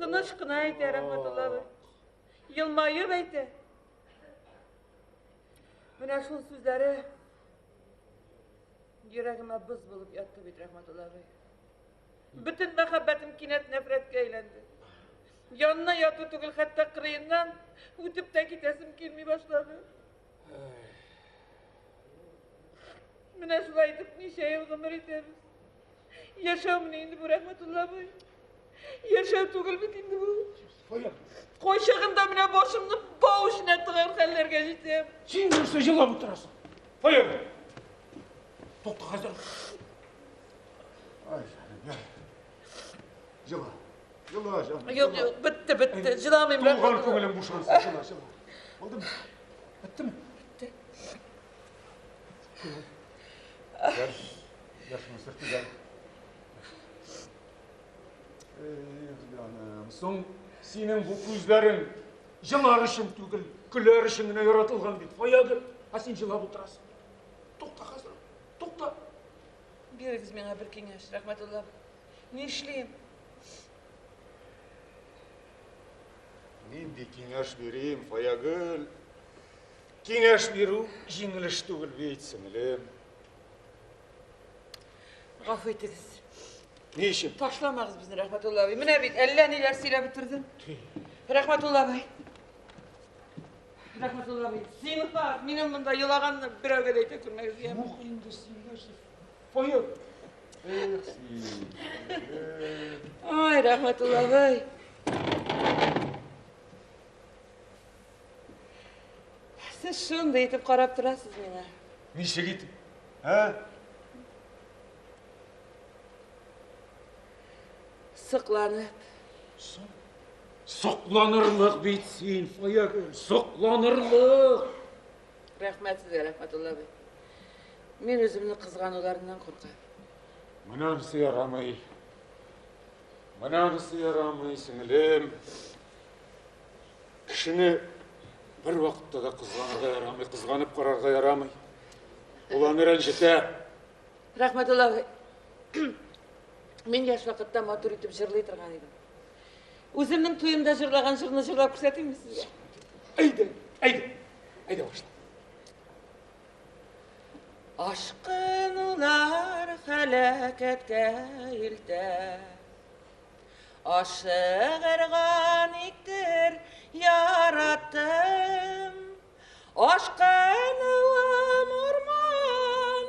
Тыныч кына әйтә, Рәхмәтулла абый. Елмаеп әйтә. Менә шул сүзләре йөрәгемә боз булып ятты бит, Рәхмәтулла абый. Бөтен мәхәббәтем кинәт нәфрәткә әйләнде. Янына яту түгел, хәтта кырыеннан үтеп тә китәсем килми башлады. Менә шулай итеп ничә ел гомер итәбез. Яшәүмени инде бу, Рәхмәтулла абый? Яшәү түгел бит инде бу. Кайчагында менә башымны бау эченә тыгар хәлләргә җитәм. Син нәрсә җылап утырасың? Фаягөл. Тукта хәзер. Ай, җаным, я. Җыла. Җыла, җаным. Юк, юк, бетте, бетте. Җыламыйм. Тулган күңелем бушансын. Җыла, җыла. Булдымы? Беттеме? Бетте. Гел, яшеңне сөртик әле. Эх, җаным, соң синең бу күзләрең җылар өчен түгел, көләр өчен генә яратылган бит. Фаягөл, ә син җылап утырасың. Тукта хәзер, тукта. Бирегез миңа бер киңәш, Рәхмәтулла. Нишлим? Нинди киңәш бирим, Фаягөл? Киңәш бирү җиңел эш түгел бит, сеңлем. Гафу итегез. Ни өчен? Ташламагыз безне, Рәхмәтулла абый. Менә бит әллә ниләр сөйләп бетердем. Рәхмәтулла абый. Рәхмәтулла абый, зинһар, минем монда елаганны берәүгә дә әйтә күрмәгез, яме. Юк инде син нәрсә? Фаягөл. Эх, син. Ай, Рәхмәтулла абый. Сез шундый итеп карап торасыз миңа. Ничек итеп? Ә? Сокланып. Сокланырлык бит син, Фаягөл, сокланырлык. Рәхмәт сезгә, Рәхмәтулла абый. Мин үземне кызгануларыннан куркам. Менә анысы ярамый. Менә анысы ярамый, сеңелем. Кешене бер вакытта да кызганырга ярамый, кызганып карарга ярамый. Ул аны рәнҗетә. Рәхмәтулла абый. Мин яшь вакытта матур итеп җырлый торган идем. Үземнең туемда җырлаган җырны җырлап күрсәтимме сезгә? Әйдә, әйдә, әйдә башла. Ашкынулар һәлакәткә илтә. Ашыгырга никтер яраттым. Ашкынуым урман,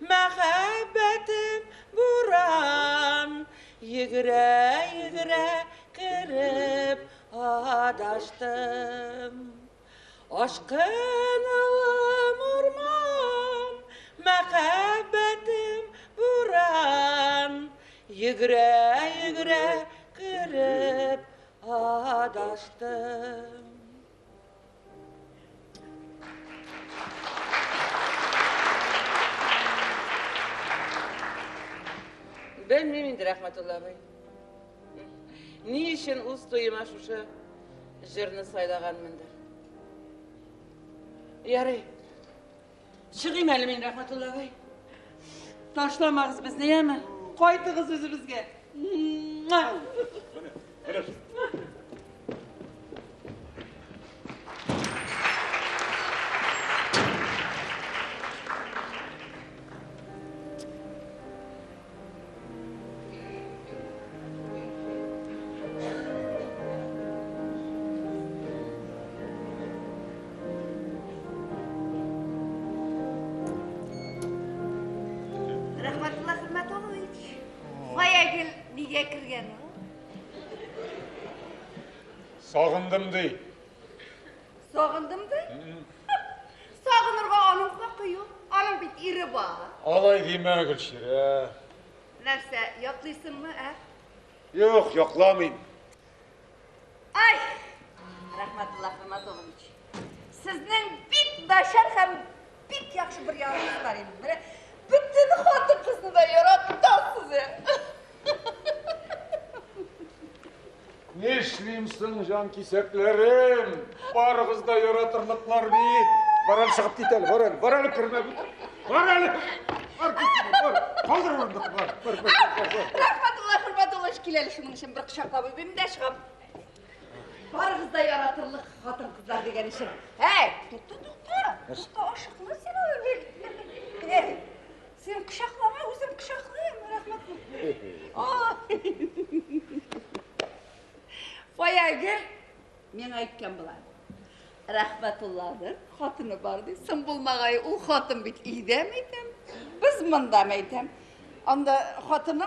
мәхәббәтем буран. Йөгерә-йөгерә кереп адаштым. Ашкынуым урман, мәхәббәтем буран. Йөгерә-йөгерә кереп адаштым. Белмим инде, Рәхмәтулла абый. Ни өчен үз туема шушы җырны сайлаганмындыр. Ярый. Чыгыйм әле мин, Рәхмәтулла абый. Ташламагыз безне, яме? Кайтыгыз үзебезгә. Муа! Менә, менә. Рәхмәтулла Хөрмәтуллович. Фаягөл нигә кергән ул? Сагындым ди. Сагындым ди? Сагынырга аның хакы юк. Аның бит ире бар. Алай димә, Гөлчирә. Нәрсә, яклыйсыңмы, ә? Юк, якламыйм. Ай! Рәхмәтулла Хөрмәтуллович. Сезнең бик начар һәм бик яхшы бер ягыгыз бар инде. Менә бөтен хатын-кызны да яратасыз. Нишлим соң, җан кисәкләрем? Барыгыз да яратырлыклар бит. Бар әле чыгып кит әле, бар әле, бар әле кермә бит. Бар әле. Бар кит, бар. Калдыр урындык, бар, бар, бар, бар, бар. Рәхмәтулла Хөрмәтуллович, кил әле шуның өчен бер кочаклап үбим дә чыгам. Барыгыз да яратырлык хатын-кызлар дигән өчен. Әй, тукта, тукта. Тукта, ашыкма син алай бик. Әй, син кочаклама, үзем кочаклыйм, рәхмәт. Фаягөл миңа әйткән була. Рәхмәтулланың хатыны бар ди. Соң булмагай, ул хатын бит өйдә мәйтәм. Без монда мәйтәм. Анда хатыны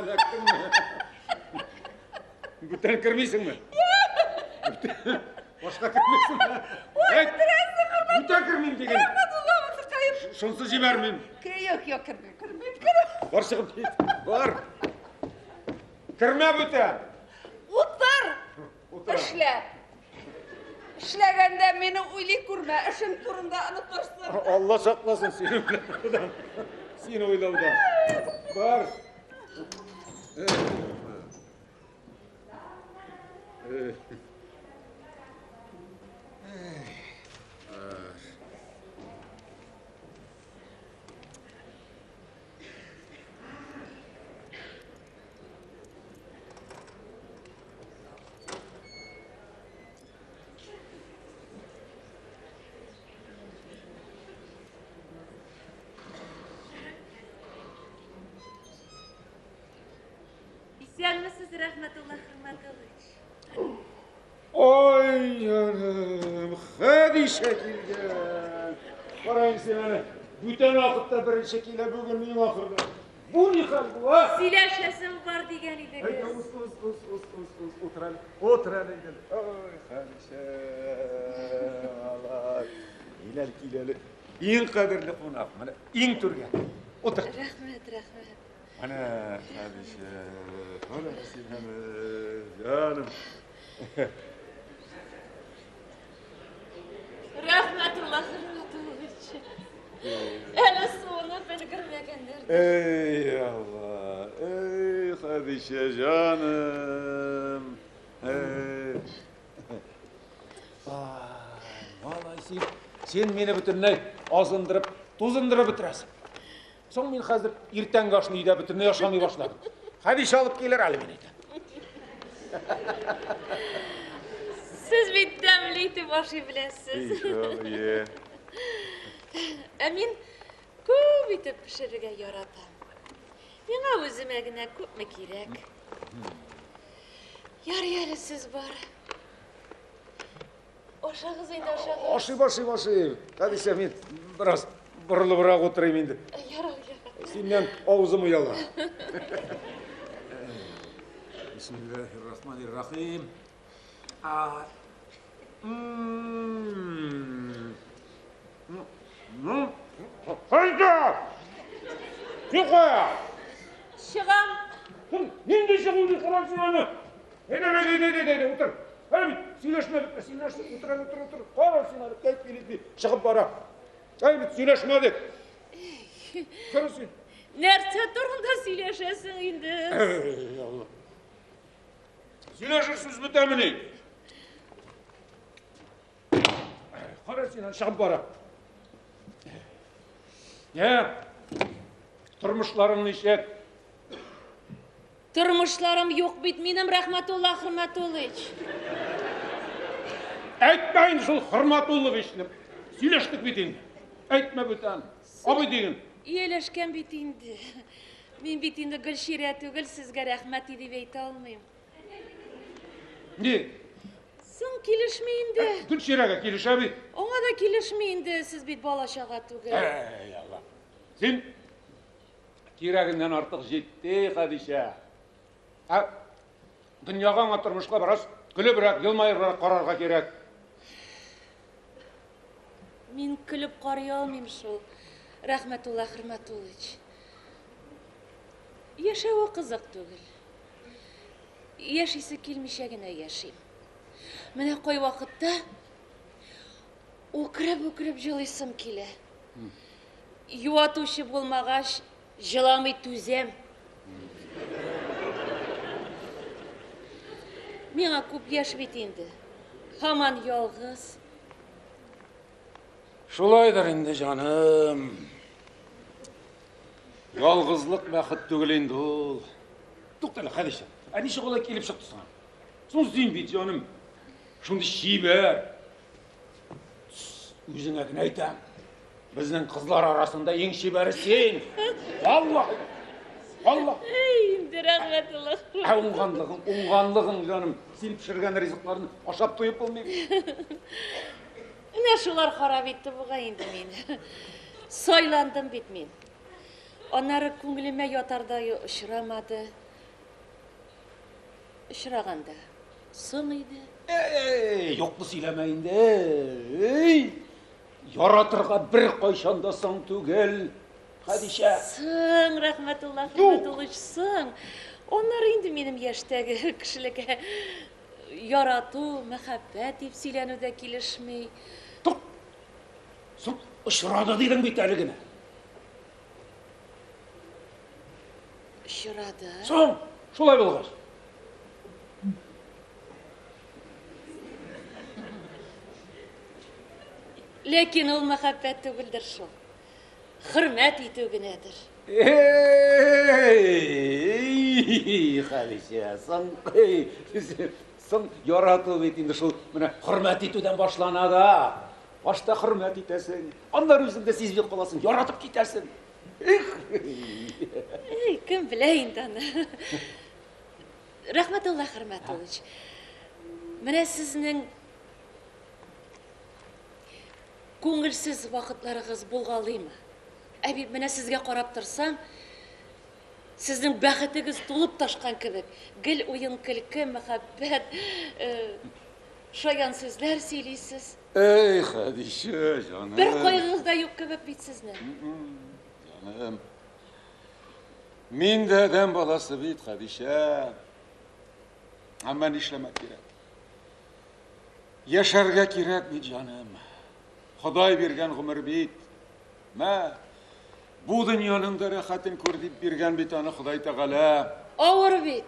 Эләктеңме? Бүтән кермисеңме? Башка кермисеңме? Ой, бетерәсең, хөрмәт. Бүтән кермим диген. Рәхмәтулла абзыкаем. Шунсыз җибәрмим. Юк, юк, кермим, кермим, кермим. Бар чыгып кит. Бар. Кермә бүтән. Утыр. Утырам. Эшлә. Эшләгәндә мине уйлый күрмә, эшең турында онытырсың. Алла сакласын сине уйлаудан. Сине уйлаудан. Бар. Исәнмесез, Рәхмәтулла Хөрмәтуллович. Ой, җаным, Хәдичә килгән. Караң син аны. Бүтән вакытта беренче килә, бүген иң ахырда. Бу ни хәл бу, а? Сөйләшәсем бар дигән Әйдә, идегез. уз, уз, уз, уз, уз, уз, утыр әле. Утыр әле, әйдә. Ой, Хәдичә, алай. Кил әле, кил әле. Иң кадерле кунак, менә иң түргә. Утыр. Рәхмәт, рәхмәт. Менә, Хәдичә, менә син әле, җаным. Рәхмәтулла Хөрмәтуллович. Әле суынып өлгермәгәндер. Ey Алла, ey Хәдичә җаным. Ey. Ай, малай, син, син мине бөтенләй азындырып, тузындырып бетерәсең. Соң мин хәзер иртәнге ашны өйдә бөтенләй ашамый башладым. Хәдичә алып килер әле мин әйтәм. Сез бит тәмле итеп ашый беләсез. Ә мин күп итеп пешерергә яратам. Миңа үземә генә күпме кирәк. Ярый әле сез бар. Ашагыз инде, ашагыз. Ашыйм, ашыйм, ашыйм. Хәдичә, мин бераз борылыбрак утырыйм инде. Ярар, ярар. Синнән авызым ояла. Бисмиллахир-рахманир-рахим. А. М. М. Хайда! Юка! Чыгам. Нинди чыгу ди каран син аны? Әйдә, әйдә, әйдә, әйдә, әйдә, утыр. Әле бит сөйләшмәдек, сөйләштек, утыр әле, утыр, утыр. Кара син әле, кайт килеп чыгып бара. Әле бит сөйләшмәдек. Кара син. Нәрсә турында сөйләшәсең инде? Эй, Алла. Сөйләшер сүз бетәмени? Кара син, аны чыгып бара. Йә, тормышларың ничек? Тормышларым юк бит минем, Рәхмәтулла Хөрмәтуллович. Әйтмә инде шул Хөрмәтулловичны. Сөйләштек бит инде. Әйтмә бүтән. Абый диген. Ияләшкән бит инде. Мин бит инде Гөлчирә түгел, сезгә рәхмәт дип әйтә алмыйм. Ни? Соң килешми инде. Гөлчирәгә килешә бит. Аңа да килешми инде, сез бит бала-чага түгел. Әй, Алла. Син кирәгеннән артык җитте, Хәдичә. Ә дөньяга аңа тормышка бераз көлебрәк, елмаебрак карарга кирәк. Мин көлеп карый алмыйм шул, Рәхмәтулла Хөрмәтуллович. Яшәве кызык түгел. Яшисе килмичә генә яшим. Менә кай вакытта үкереп-үкереп җылыйсым килә. Юатучы булмагач, җыламый түзәм. Миңа күп яшь бит инде. Һаман ялгыз. Шулайдыр инде, җаным. Ялгызлык бәхет түгел инде ул. Туктале, Хәдичә, ә ничек алай килеп чыкты соң? Соң син бит, җаным, шундый чибәр. Үзеңә генә әйтәм. Безнең кызлар арасында иң чибәре син. Алла! Алла! Эй, инде Рәхмәтулла. Ә уңганлыгың, уңганлыгың, җаным. Син пешергән ризыкларны ашап туеп булмый. Менә шулар харап итте бугай инде мине. Сайландым бит мин. Аннары күңелемә ятардай очрамады. Очраганда соң иде. Эй, юкны сөйләмә инде. Эй, яратырга бер кайчан да соң түгел. Хәдичә. Соң, Рәхмәтулла Хөрмәтуллович, соң. Аннары инде минем яшьтәге кешеләргә ярату, мәхәббәт дип сөйләнү дә килешми. Тук. Соң очрады дидең бит әле генә. Очрады. Соң, шулай булгач. Ләкин ул мәхәббәт түгелдер шул. Хөрмәт итү генәдер. Эй, Хәдичә, соң, эй, соң ярату бит инде шул менә хөрмәт итүдән башлана да. Башта хөрмәт итәсең, аннары үзең дә сизми каласың, яратып китәсең. Эх! Эй, кем белә инде аны. Рәхмәтулла Хөрмәтуллович. Менә сезнең күңелсез вакытларыгыз булгалыймы? Ә бит менә сезгә карап торсам, сезнең бәхетегез тулып ташкан кебек. Гел уен-көлке, мәхәббәт, шаян сүзләр сөйлисез. Эй, Хәдичә, җаным. Бер кайгыгыз да юк кебек бит сезнең. Җаным. Мин дә адәм баласы бит, Хәдичә. Әмма нишләмәк кирәк? Яшәргә кирәк бит, җаным. Ходай биргән гомер бит. Мә, бу дөньяның да рәхәтен күр дип биргән бит аны Ходай Тәгалә. Авыр бит.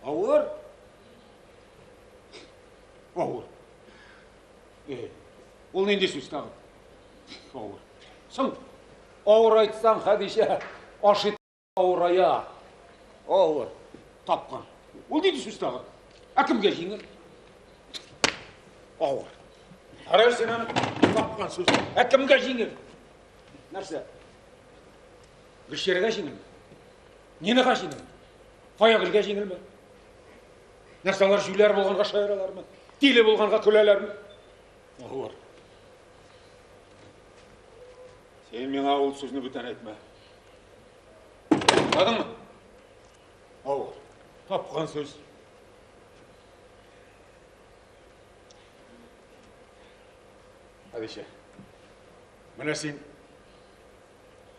Авыр? Авыр. Э, ул нинди сүз тагы? Авыр. Соң, авыр айтсаң, Хәдичә, ашый авырая. Авыр. Тапкан. Ул нинди сүз тагы? Ә кемгә җиңел? Авыр. Кара син аны тапкан сүз. Ә кемгә җиңел? Нәрсә? Гөлчирәгә җиңелме? Нинага җиңелме? Фаягөлгә җиңелме? Нәрсә алар җүләр булганга шаяралармы? Тиле булганга көләләрме? Авыр. Син миңа ул сүзне бүтән әйтмә. Аңладыңмы? Авыр. Тапкан сүз. Хәдичә, менә син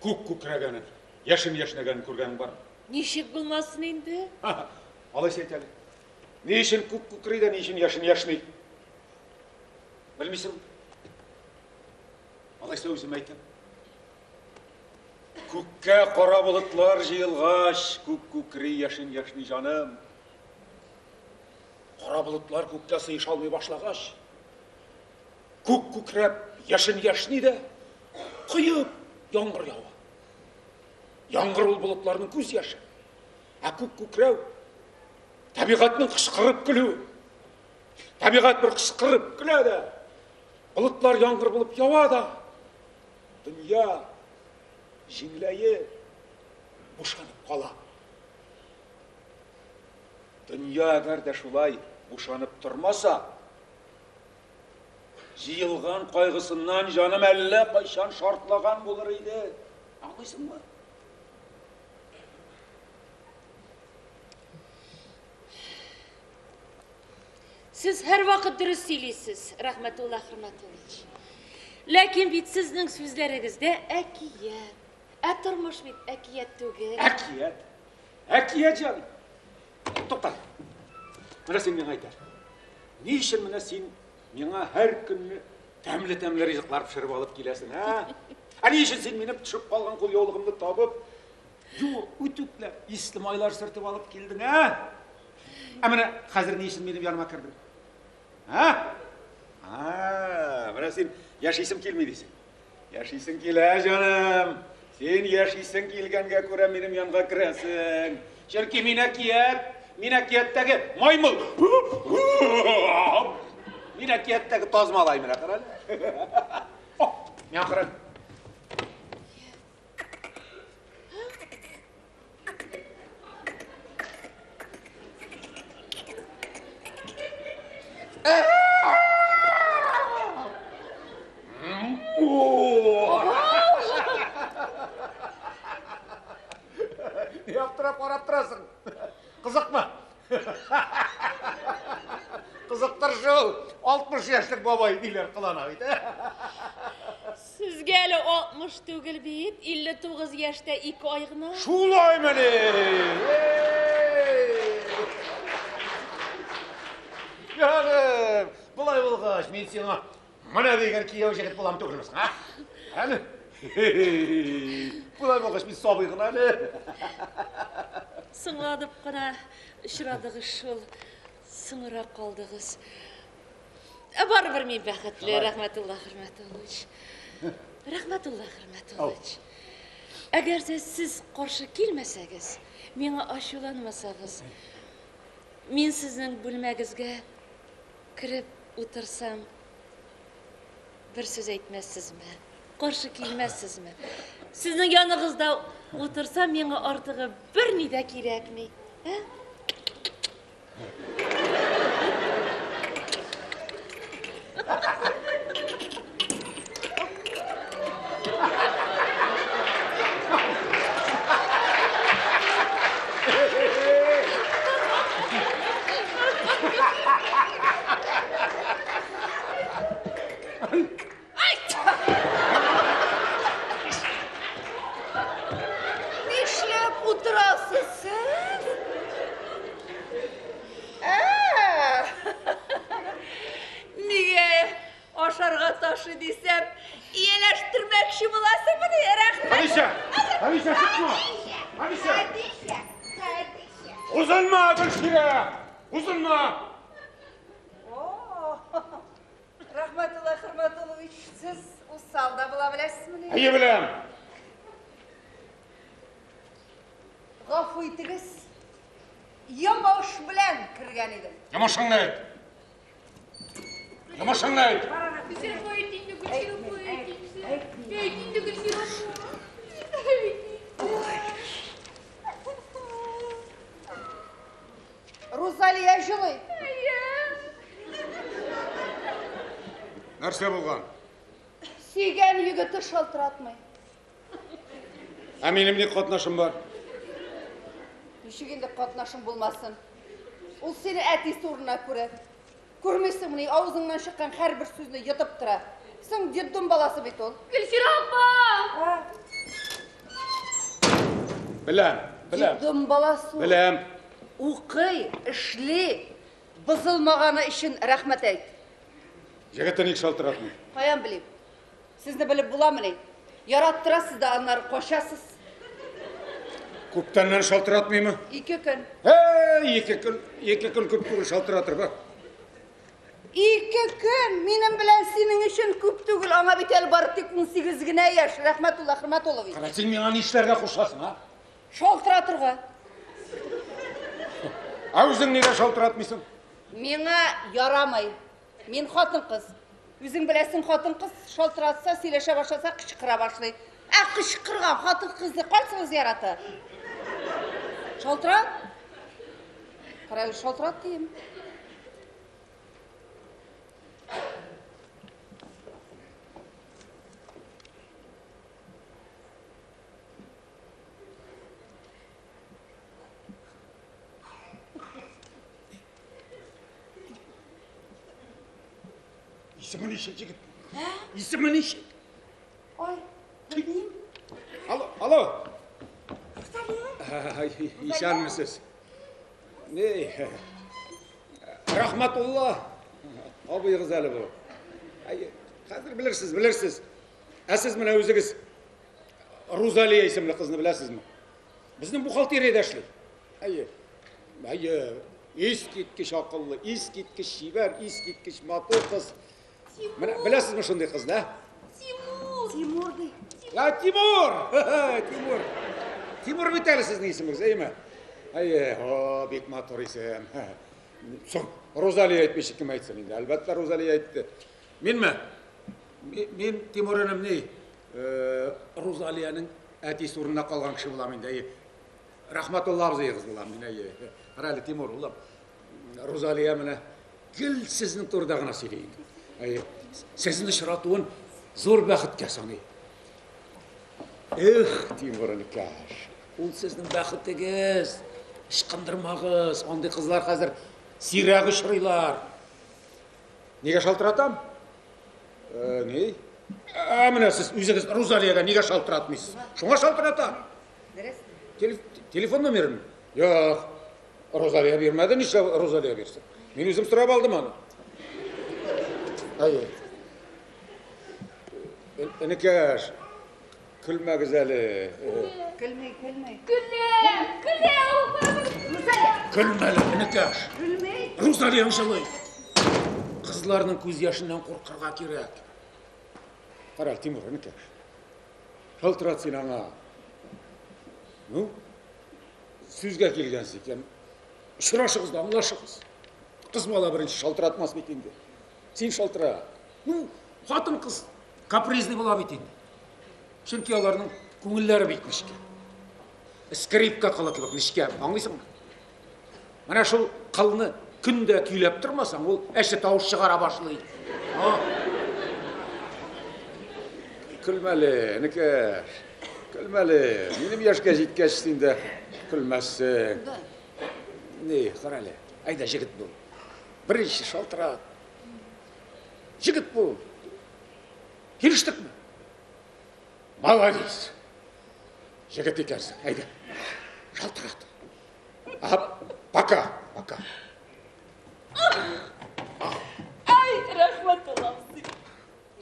күк күкрәгәнен, яшен яшьнәгәнен күргәнең бармы? Ничек булмасын инде? Алайса әйт әле. Ни өчен күк күкри дә, ни өчен яшен яшьни? Белмисең? Алайса үзем әйтәм. Күккә кара болытлар җыелгач, күк күкри, яшен яшьни, җаным. Кара болытлар күккә сыеша алмый башлагач, күк күкрәп, яшен яшьни дә, коеп яңгыр ява. Яңгыр ул болытларның күз яше. Ә күк күкрәү табигатьнең кычкырып көлүе. Табигать бер кычкырып көлә дә, болытлар яңгыр булып ява да, дөнья җиңеләеп, бушанып кала. Дөнья әгәр дә шулай бушанып тормаса, җыелган кайгысыннан җаным әллә кайчан шартлаган булыр иде. Аңлыйсыңмы? Сез һәрвакыт дөрес сөйлисез, Рәхмәтулла Хөрмәтуллович. Ләкин бит сезнең сүзләрегездә әкият. Ә тормыш бит әкият түгел. Әкият. Әкият җаным. Тукта. Менә син миңа әйт. Ни өчен менә син миңа һәр көнне тәмле-тәмле ризыклар пешереп алып киләсең, ә? Ә ни өчен син минем төшеп калган кулъяулыгымны табып, юып, үтүкләп, исле майлар сөртеп алып килдең, ә? Ә менә хәзер ни өчен минем яныма кердең? Ә? А, менә син яшисем килми дисең. Яшисең килә, җаным. Син яшисең килгәнгә күрә минем янга керәсең. Чөнки мин әкият, мин әкияттәге маймыл. Мин әкияттәге таз малай менә, кара әле. О, миңа кара. Ни аптырап карап торасың? Кызыкмы? Кызыктыр шул. 60 яшьлек бабай ниләр кылана бит. Сезгә әле 60 түгел бит, 59 яшьтә 2 ай гына. Шулаймыни? Ягым, болай булгач, мин сиңа менә дигән кияү җегет булам түгелме соң, а? Әле. Болай булгач, мин сабый гына әле. Соңладып кына очрадыгыз шул. Соңрак калдыгыз. Ә барыбер мин бәхетле, Рәхмәтулла Хөрмәтуллович. Рәхмәтулла Хөрмәтуллович. Әгәр дә сез каршы килмәсәгез, миңа ачуланмасагыз, мин сезнең бүлмәгезгә кереп утырсам, бер сүз әйтмәссезме? Каршы килмәссезме? Сезнең яныгызда утырсам, миңа артыгы берни дә кирәкми. Ә? Нишләп утырасыз сез? Ә! Нигә ашарга ташы дисәм, ияләштермәкче буласыңмыни? Рәхмәт. Хәдичә! Хәдичә, чыкма! Хәдичә! Хәдичә, Хәдичә. Узынма, Гөлсирә! Узынма! О, Рәхмәтулла Хөрмәтуллович, сез усал да була беләсезмени? Әйе беләм. Гафу итегез. Йомыш белән кергән идем. Йомышыңны әйт. Йомышыңны әйт. Рузалия җылый. Нәрсә булган? Сөйгән егете шалтыратмый. Ә минем ни катнашым бар? Ничек инде катнашым булмасын? Ул сине әтисе урынына күрә. Күрмисеңмени, авызыңнан чыккан һәрбер сүзне йотып тора. Соң детдом баласы бит ул. Гөлсирә апа! Беләм, беләм. Детдом баласы ул. Беләм. Укый, эшли, бозылмаганы өчен рәхмәт әйт. Егете ник шалтыратмый? Каян белим? Сезне белеп буламыни? Яраттырасыз да аннары качасыз. Күптәннән шалтыратмыймы? 2 көн. Һей, 2 көн, 2 көн күп түгел шалтыратыр ба. 2 көн минем белән синең өчен күп түгел. Аңа бит әле бары тик 18 генә яшь, Рәхмәтулла Хөрмәтуллович. Кара, син миңа ни эшләргә кушасың, а? Шалтыратырга. Ә үзең нигә шалтыратмыйсың? Миңа ярамый. Мин хатын-кыз. Үзең беләсең, хатын-кыз шалтыратса, сөйләшә башласа, кычкыра башлый. Ә кычкырган хатын-кызны кайсыгыз ярата? Шалтырат. Кара әле, шалтырат дим. Исеме ничек, егет? Исеме ничек? Ай, белмим. Алло, алло. Исәнмесез. Ни? Рәхмәтулла абыегыз әле бу. Әй, хәзер белерсез, белерсез. Ә сез менә үзегез Рузалия исемле кызны беләсезме? Безнең бухгалтериядә эшли. Әйе. Әйе. Искиткеч акыллы, искиткеч чибәр, искиткеч матур кыз. Менә беләсезме шундый кызны, ә? Тимур! Тимур ди. Я, Тимур! Тимур. Тимур бит әле сезнең исемегез, әйеме? Әйе, о, бик матур исем. Соң, Розалия әйтмичә кем әйтсен инде? Әлбәттә, Розалия әйтте. Минме? Мин Тимур энем ни? Розалиянең әтисе урынына калган кеше булам инде. Әйе. Рәхмәтулла абзыегыз булам мин, әйе. Кара әле, Тимур, улым. Розалия менә гел сезнең турыда гына сөйли инде. Әйе. Сезне очратуын зур бәхеткә саный. Эх, Тимур энекәш, ул сезнең бәхетегез. Ычкындырмагыз, андый кызлар хәзер сирәк очрыйлар. Нигә шалтыратам? Э, ни? Ә менә сез үзегез Рузалиягә нигә шалтыратмыйсыз? Шуңа шалтыратам. Телефон номерын? Юк. Розалия бирмәде, нишләп Розалия бирсен? Мин үзем сорап алдым аны. Әйе. Энекәш, көлмәгез әле. Көлми, көлми. Көлә, көлә ул барыбер. Рузалия. Көлмә әле, энекәш. Көлми. Рузалия җылый. Кызларның күз яшеннән куркырга кирәк. Кара, Тимур, энекәш. Шалтырат син аңа. Ну, сүзгә килгәнсез икән. Очрашыгыз да аңлашыгыз. Кыз бала беренче шалтыратмас бит инде. Син шалтырат. Ну, хатын-кыз капризный була бит инде. Чөнки аларның күңелләре бик нечкә. Скрипка кылы кебек нечкә, аңлыйсыңмы? Менә шул кылны көн дә көйләп тормасаң, ул әче тавыш чыгара башлый. Көлмәле, энекәш. Көлмәле. Минем яшькә җиткәч син дә көлмәссең. Ни, карале. Әйдә, җегет бул. Беренче шалтырат. Җегет бул. Килештекме? Молодец. Җегет икәнсең. Әйдә. Шалтырат. Ага, пока, пока. Ай, Рәхмәтулла абзый.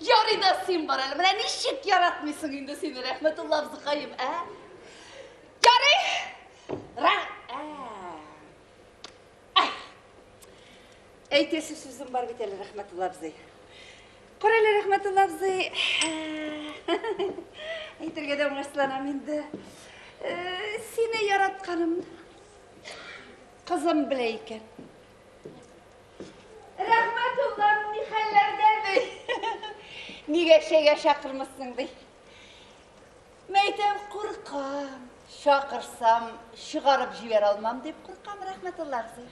Ярый да син бар әле. Менә ничек яратмыйсың инде сине, Рәхмәтулла абзыкаем, ә? Ярый. Ра... Ә. Ай. Әйтәсе сүзем бар бит әле, Рәхмәтулла абзый. Кара әле, Рәхмәтулла абзый. Әйтергә дә уңайсызланам инде. Сине яратканымны кызым белә икән. Рәхмәтуллам ни хәлләрдә ди. Нигә чәйгә чакырмыйсың ди. Мәйтәм, куркам. Чакырсам, чыгарып җибәрә алмам дип куркам, Рәхмәтулла абзый.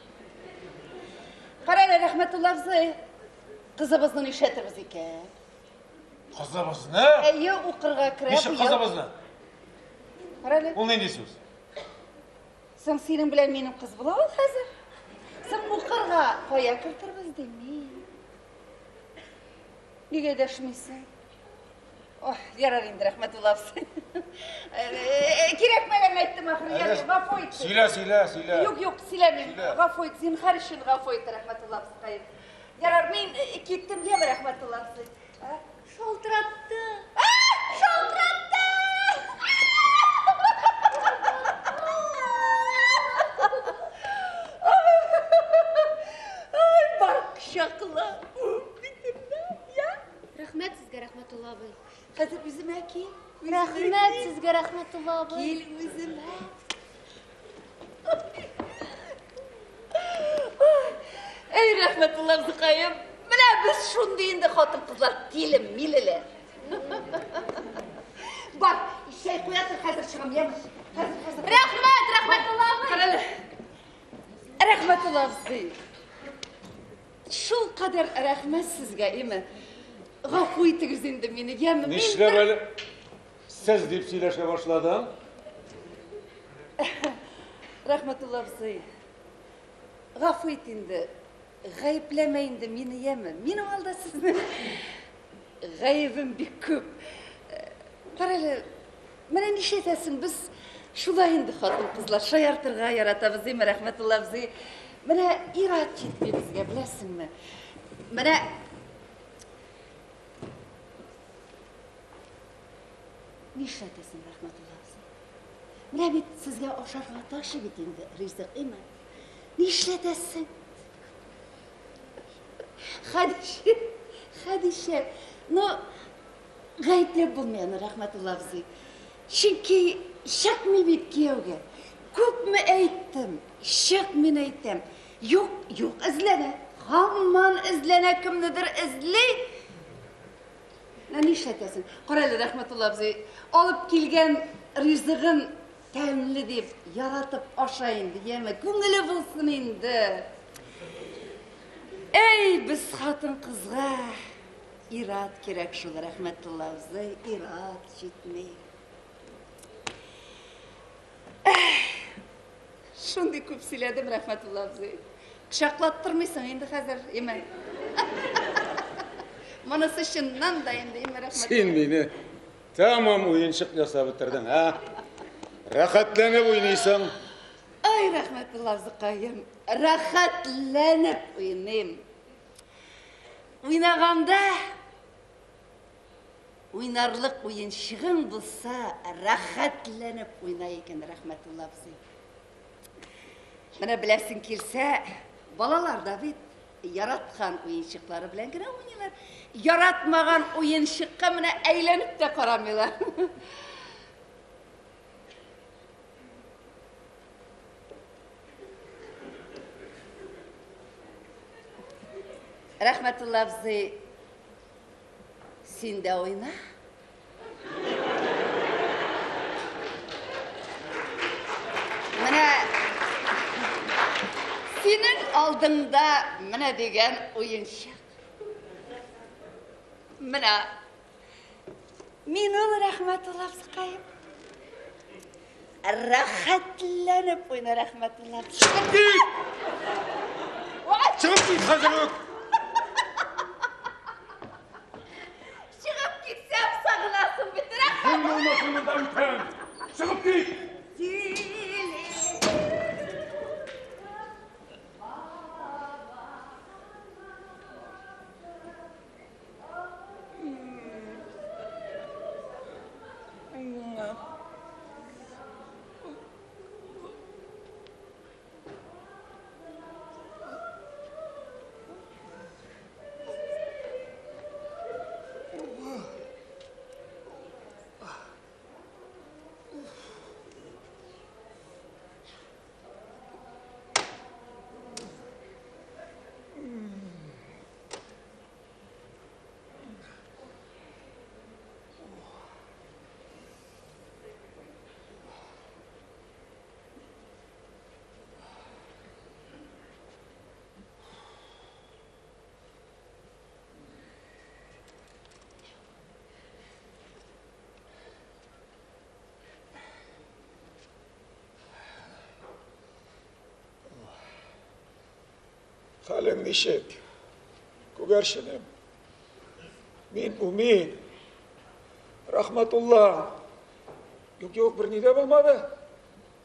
Кара әле, Рәхмәтулла абзый, кызыбызны нишләтербез икән? Кызыбызны? Әйе, укырга керә Ничек кызыбызны? Кара әле. Ул нинди сүз? Соң синең белән минем кыз була ул хәзер. Соң укырга кая кертербез дим мин. Нигә дәшмисең? Ох, ярар инде, Рәхмәтулла абзый. Кирәкмәгән әйттем ахры, ярый, гафу ит. Сөйлә, сөйлә, сөйлә. Юк, юк, сөйләмим. Гафу ит, зинһар өчен гафу ит, Рәхмәтулла абзыкаем. Ярар, мин киттем, яме, Рәхмәтулла абзый. Шалтыратты. Шалтыратты! Ай, бар кочакла. Я? Рәхмәт сезгә, Рәхмәтулла абый. Хәзер үземә кил. Рәхмәт сезгә, Рәхмәтулла абый. Кил үземә. Әй, Рәхмәтулла абзыкаем. Менә без шундый инде хатын-кызлар тиле милеле. Бар, чәй куя тор, хәзер чыгам, яме. Хәзер, хәзер. Рәхмәт, Рәхмәтулла абый. Карале. Рәхмәтулла абзый. Шул кадәр рәхмәт сезгә, име. Гафу итегез инде мине, яме. Мин Нишләп әле сез дип сөйләшә башладың? Рәхмәтулла абзый. Гафу ит инде. Гаепләмә инде мине, яме. Минем алда сезнең гаебем бик күп. Карале, менә нишләтәсең, без шулай инде хатын-кызлар шаяртырга яратабыз, дими, Рәхмәтулла абзый. Менә ир-ат җитми безгә, беләсеңме? Менә нишләтәсең, Рәхмәтулла абзый? Менә бит сезгә ашарга ташы бит инде ризык, име? Нишләтәсең? Хәдичә, Хәдичә, но гаепләп булмый аны, Рәхмәтулла абзый. Чөнки чыкмый бит кияүгә. Күпме әйттем, чык мин әйтәм. Юк, юк, эзләнә. Һаман эзләнә, кемнедер эзли. Менә нишләтәсең? Кара әле, Рәхмәтулла абзый, алып килгән ризыгын тәмле дип, яратып аша инде, яме, күңеле булсын инде. Әй, без хатын-кызга ир-ат кирәк шул, Рәхмәтулла абзый, ир-ат җитми. Шундый күп сөйләдем, Рәхмәтулла абзый. Кочаклаттырмыйсың инде хәзер, име? Монысы чыннан да инде, име, Рәхмәтулла. Син мине тәмам уенчык ясап бетердең, ә? Рәхәтләнеп уйныйсың. Ай, Рәхмәтулла абзыкаем, рәхәтләнеп уйныйм. Уйнаганда Уйнарлык уенчыгың булса, рәхәтләнеп уйна икән, Рәхмәтулла абзый. Менә беләсең килсә, балалар да бит яраткан уенчыклары белән генә уйныйлар. Яратмаган уенчыкка менә әйләнеп тә карамыйлар. Рәхмәтулла абзый, Син дә уйна. Менә синең алдыңда менә дигән уенчык. Менә мин ул Рәхмәтулла абзыкаем. Рәхәтләнеп уйна, Рәхмәтулла. Чыгып кит! Чыгып кит хәзер үк! Чыгып китсәм, сагынасың бит, рәхмәт. Кем булмасын монда үтәм! Чыгып кит! Хәлең ничек? Күгәрченем. Мин бу мин. Рахматулла. Юк, юк, берни дә булмады.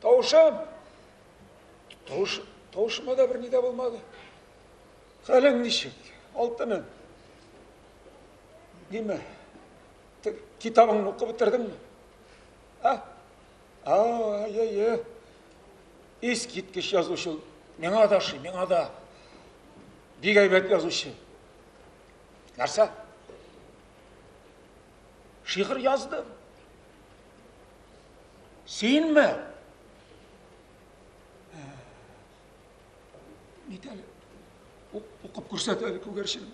Тавышым. Тавыш, тавышыма да берни дә булмады. Хәлең ничек? Алтыным. Ниме? Китабыңны укып бетердеңме? А? Ай-ай-ай. Искиткеч язучы. Миңа да ошый, миңа да. Бик әйбәт язучы. Нәрсә? Шигырь яздым. Синме? Нит әле? Укып күрсәт әле, күгәрчен.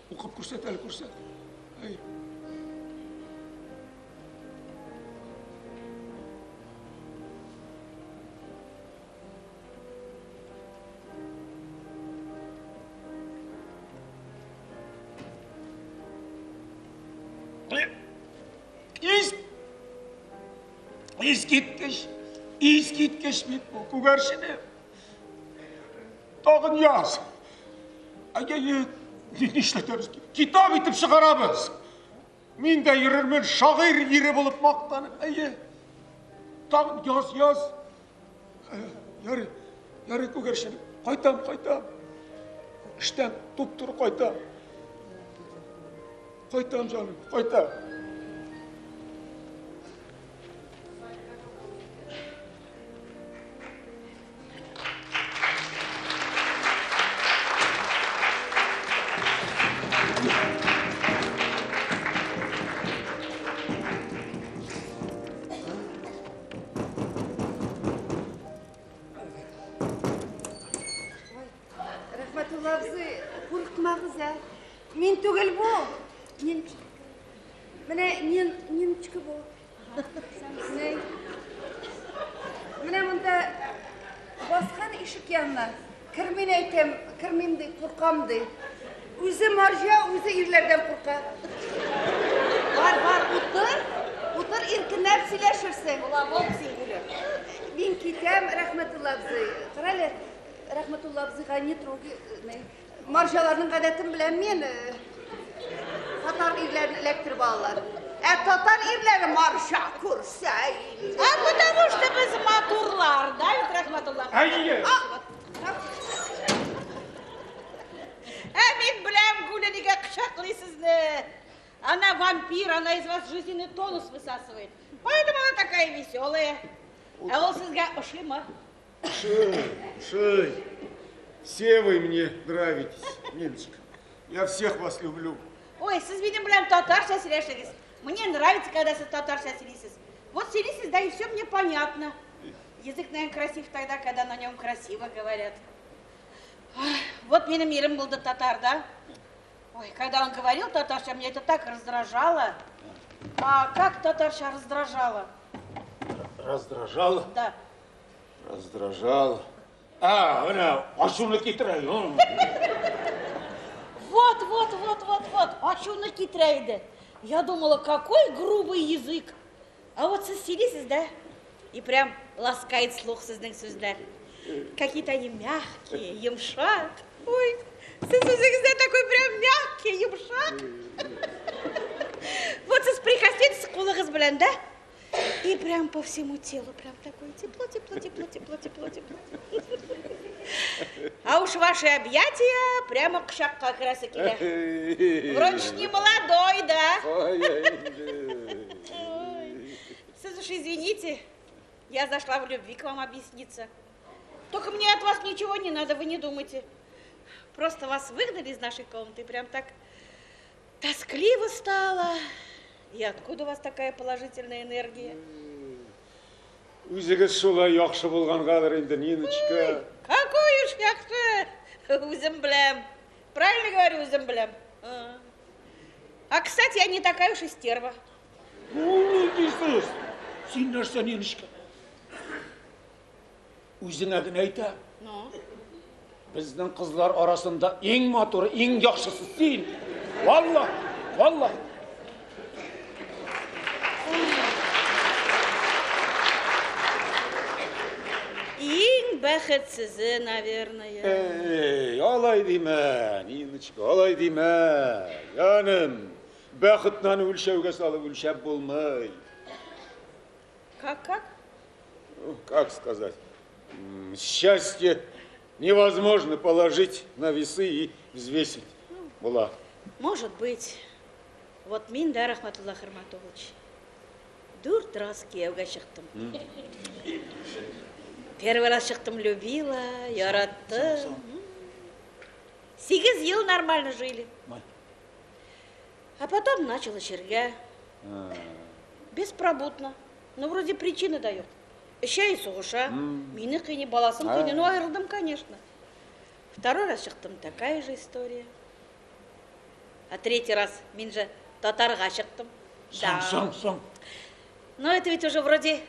Укып күрсәт әле, күрсәт. Әй. Ис, искиткеч, искиткеч бит бу күгәрчене. Тагын яз. Әй, нишләтәбез? Китап итеп чыгарабыз. Мин дә йөрермен шагыйрь ире булып мактанып. Әйе. Тагын яз, яз. Ярый, ярый күгәрчен. Кайтам, кайтам. Эштән туп-туры кайтам. Кайтам, җаным, кайтам. Рәхмәтулла. абзый, курыкмагыз, ә. Мин түгел бу. Мин Менә Нин, Ниночка бу. Менә Менә монда баскан ишек янына. Кермин әйтәм, кермим ди, куркам ди. Үзе марҗа, үзе ирләрдән курка. Бар, бар, утыр. Утыр, иркенләп сөйләшерсең. Балабол син, Гуля. Мин китәм, Рәхмәтулла абзый. Кара әле, Рәхмәтулла абзыйга не трогай. Марҗаларның гадәтен беләм мин. Татар ирләрен эләктереп алалар. Ә татар ирләре марҗа күрсә. А потому что без матурлар, да, бит, Рәхмәтулла? Әйе. Ә мин беләм, Гуля нигә кочаклый сезне. Она вампир, она из вас жизненный тонус высасывает. Поэтому она такая веселая. Ә ул сезгә ошыймы? Ошый, ошый. Все вы мне нравитесь, Ниночка. Я всех вас люблю. Ой, сез минем белән татарча сөйләшегез. Мне нравится, когда сез татарча сөйлисез. Вот сөйлисез, да, и все мне понятно. Язык, наверное, красив тогда, когда на нем красиво говорят. Ах, вот минем ирем был да татар, да? Ой, когда он говорил татарча, меня это так раздражало. А как татарча раздражало? Раздражало? Да. Раздражало. А, менә ачуны китерә. Вот, вот, вот, вот, вот, ачуны китерә иде. Я думала, какой грубый язык. А вот сез сөйлисез, да? И прям ласкает слух сезнең сүзләр. Какие-то они мягкие, йомшак. Ой, сез үзегез дә такой прям мягкий, йомшак. Вот сез прикоснетесь кулыгыз белән, да? И прям по всему телу, прям такое тепло, тепло, тепло, тепло, тепло, тепло. А уж ваши объятия прямо кочакка керәсе килә. Вроде ж не молодой, да? Ой. Сез уж извините, я зашла в любви к вам объясниться. Только мне от вас ничего не надо, вы не думайте. Просто вас выгнали из нашей комнаты, прям так тоскливо стало. И откуда у вас такая положительная энергия? Үзегез шулай яхшы булгангадыр инде, Ниночка. Какой уж яхшы! Үзем беләм. Правильно говорю, үзем беләм. А. А, кстати, я не такая уж и стерва. Ну, ни дисез? Син нәрсә, Ниночка? Үзеңә генә әйтәм. Ну? Безнең кызлар арасында иң матуры, иң яхшысы син. Валла, валла. Иң бәхетсезе, наверное. Эй, алай димә, Ниночка, алай димә. Җаным, бәхетне үлчәүгә салып үлчәп булмый. Как, как? Ну, как сказать? Счастье невозможно положить на весы и взвесить. Була. Может быть. Вот мин дә, Рәхмәтулла Хөрмәтуллович, дүрт раз кияүгә чыктым. Первый раз чыктым, любила, яраттым. 8 ел нормально жили. А потом начал эчәргә. Беспробудно. Ну, вроде причины да юк. Эчә и сугыша. Мине кыйный, баласын кыйный. Ну, аерылдым, конечно. Второй раз чыктым, такая же история. А третий раз мин же татарга чыктым. Соң, соң, соң. Но это ведь уже вроде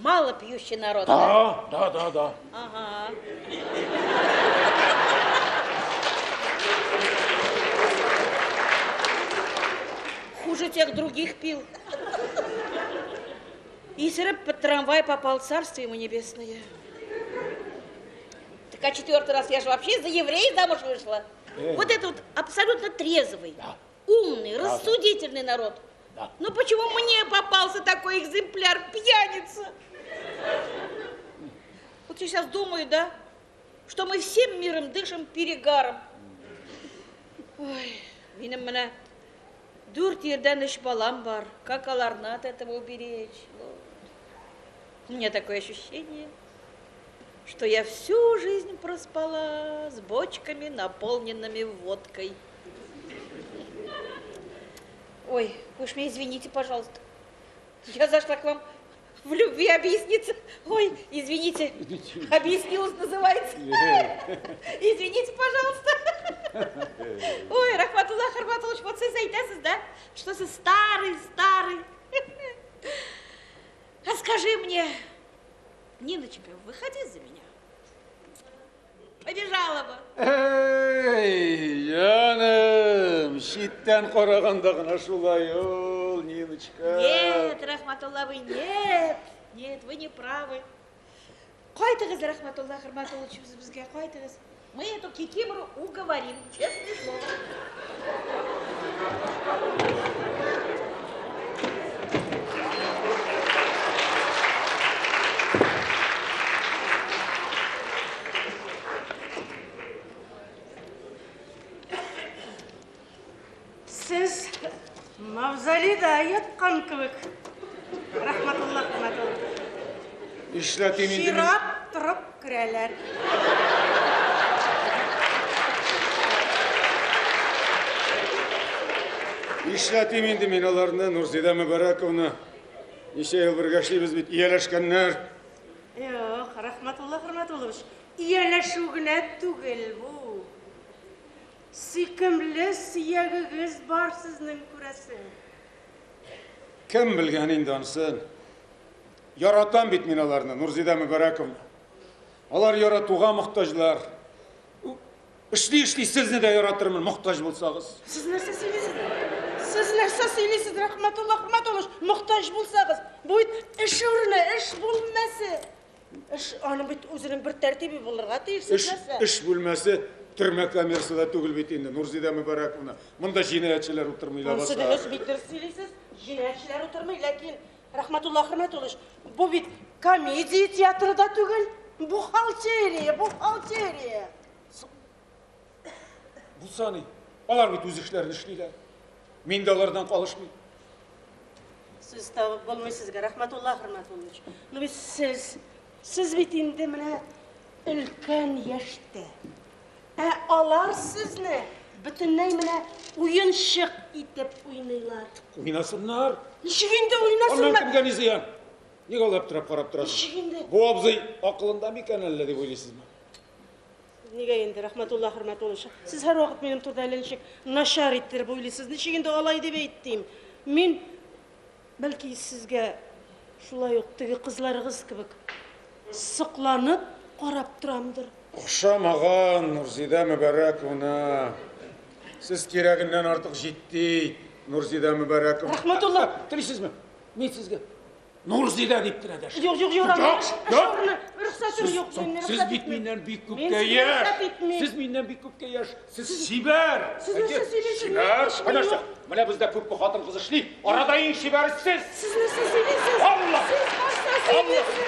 мало пьющий народ, Да. Ага. Хуже тех других пил. Исереп под трамвай попал, царствие ему небесное. Так а четвертый раз я же вообще за еврея замуж вышла. Вот это вот абсолютно трезвый, умный, рассудительный народ. Ну почему мне попался такой экземпляр пьяница? Вот я сейчас думаю, да, что мы всем миром дышим перегаром. Ой, минем менә дүрт ирдән өч балам бар. Как аларны от этого уберечь? Вот. У меня такое ощущение, что я всю жизнь проспала с бочками, наполненными водкой. Ой, вы уж меня извините, пожалуйста. Я зашла к вам В любви объясниться. Ой, извините, объяснилась называется. Извините, пожалуйста. Ой, Рахматулла Харматуллович, вот сез әйтәсез, да? Что сез старый, старый. А скажи мне, Ниночка, выходи за меня. Побежала бы. Эй, җаным, читтән караганда гына шулай ул, Ниночка. Нет, Рахматулла, вы нет. Нет, вы не правы. Кайтыгыз, Рахматулла Харматуллович, безгә кайтыгыз. Мы эту кикимору уговорим, честное слово. Сез мавзолейда яткан кебек. Рахматулла Хөрмәтуллович. Нишләтим инде мин? Чират торып керәләр. Нишләтим инде мин аларны, Нурзидә Мөбарәковна? Ничә ел бергә эшлибез бит, ияләшкәннәр. Юк, Рахматулла Хөрмәтуллович, ияләшү генә түгел бу. Сөйкемле сөягегез бар сезнең, күрәсең. Кем белгән инде анысын? Яратам бит мин аларны, Нурзидә Мөбарәковна. Алар яратуга мохтаҗлар. Эшли-эшли сезне дә яратырмын, мохтаҗ булсагыз. Сез нәрсә сөйлисез? Сез нәрсә сөйлисез, Рахматулла Хөрмәтуллович, мохтаҗ булсагыз? Бу бит эш урыны, эш бүлмәсе. Эш, аның бит үзенең бер тәртибе булырга тиеш, сез Эш, нәрсә? эш бүлмәсе төрмә камерасы да түгел бит инде, Нурзидә Мөбарәковна. Монда җинаятьчеләр утырмый Ансы лабаса. дөрес, бик дөрес сөйлисез. Җинаятьчеләр утырмый, ләкин Рахматулла Хөрмәтуллович, бу бит комедия театры да түгел, бухгалтерия, бухгалтерия. Булса ни? Алар бит үз эшләрен эшлиләр. Мин дә алардан калышмыйм. Сүз табып булмый сезгә, Рахматулла Хөрмәтуллович. Ну бит сез, сез бит инде менә өлкән яшьтә. Ә алар сезне бөтенләй менә уенчык итеп уйныйлар. Уйнасыннар. Ничек инде Аннан уйнасыннар? кемгә ни зыян? Нигә алай аптырап карап торасыз? Ничек инде? Бу абзый акылында микән әллә дип уйлыйсызмы? Нигә инде, Рахматулла Хөрмәтуллович? Сез һәрвакыт минем турыда әллә ничек начар иттереп уйлыйсыз. Ничек инде алай дип әйттем? Мин бәлки сезгә шулай ук теге кызларыгыз кебек сокланып карап торамдыр. Охшамаган, Нурзидә Мөбарәковна. Сез кирәгеннән артык җитди, Нурзидә Мөбарәковна. Рахматулла. Телисезме? Мин сезгә Нурзидә дип кенә дәшәм. Юк, юк, юк, Юк, юк. Рөхсәтем юк, мин Сез рөхсәт бит итмим. миннән бик Мин күпкә сезгә яшь. рөхсәт итмим. Сез миннән бик күпкә яшь. Сез чибәр. Сез нәрсә сөйлисез? Чибәр. Мин эшмим, Менә юк. менә бездә күпме хатын-кыз эшли. Арада иң чибәре сез. Сез нәрсә сөйлисез? Алла! Сез нәрсә сөйлисез?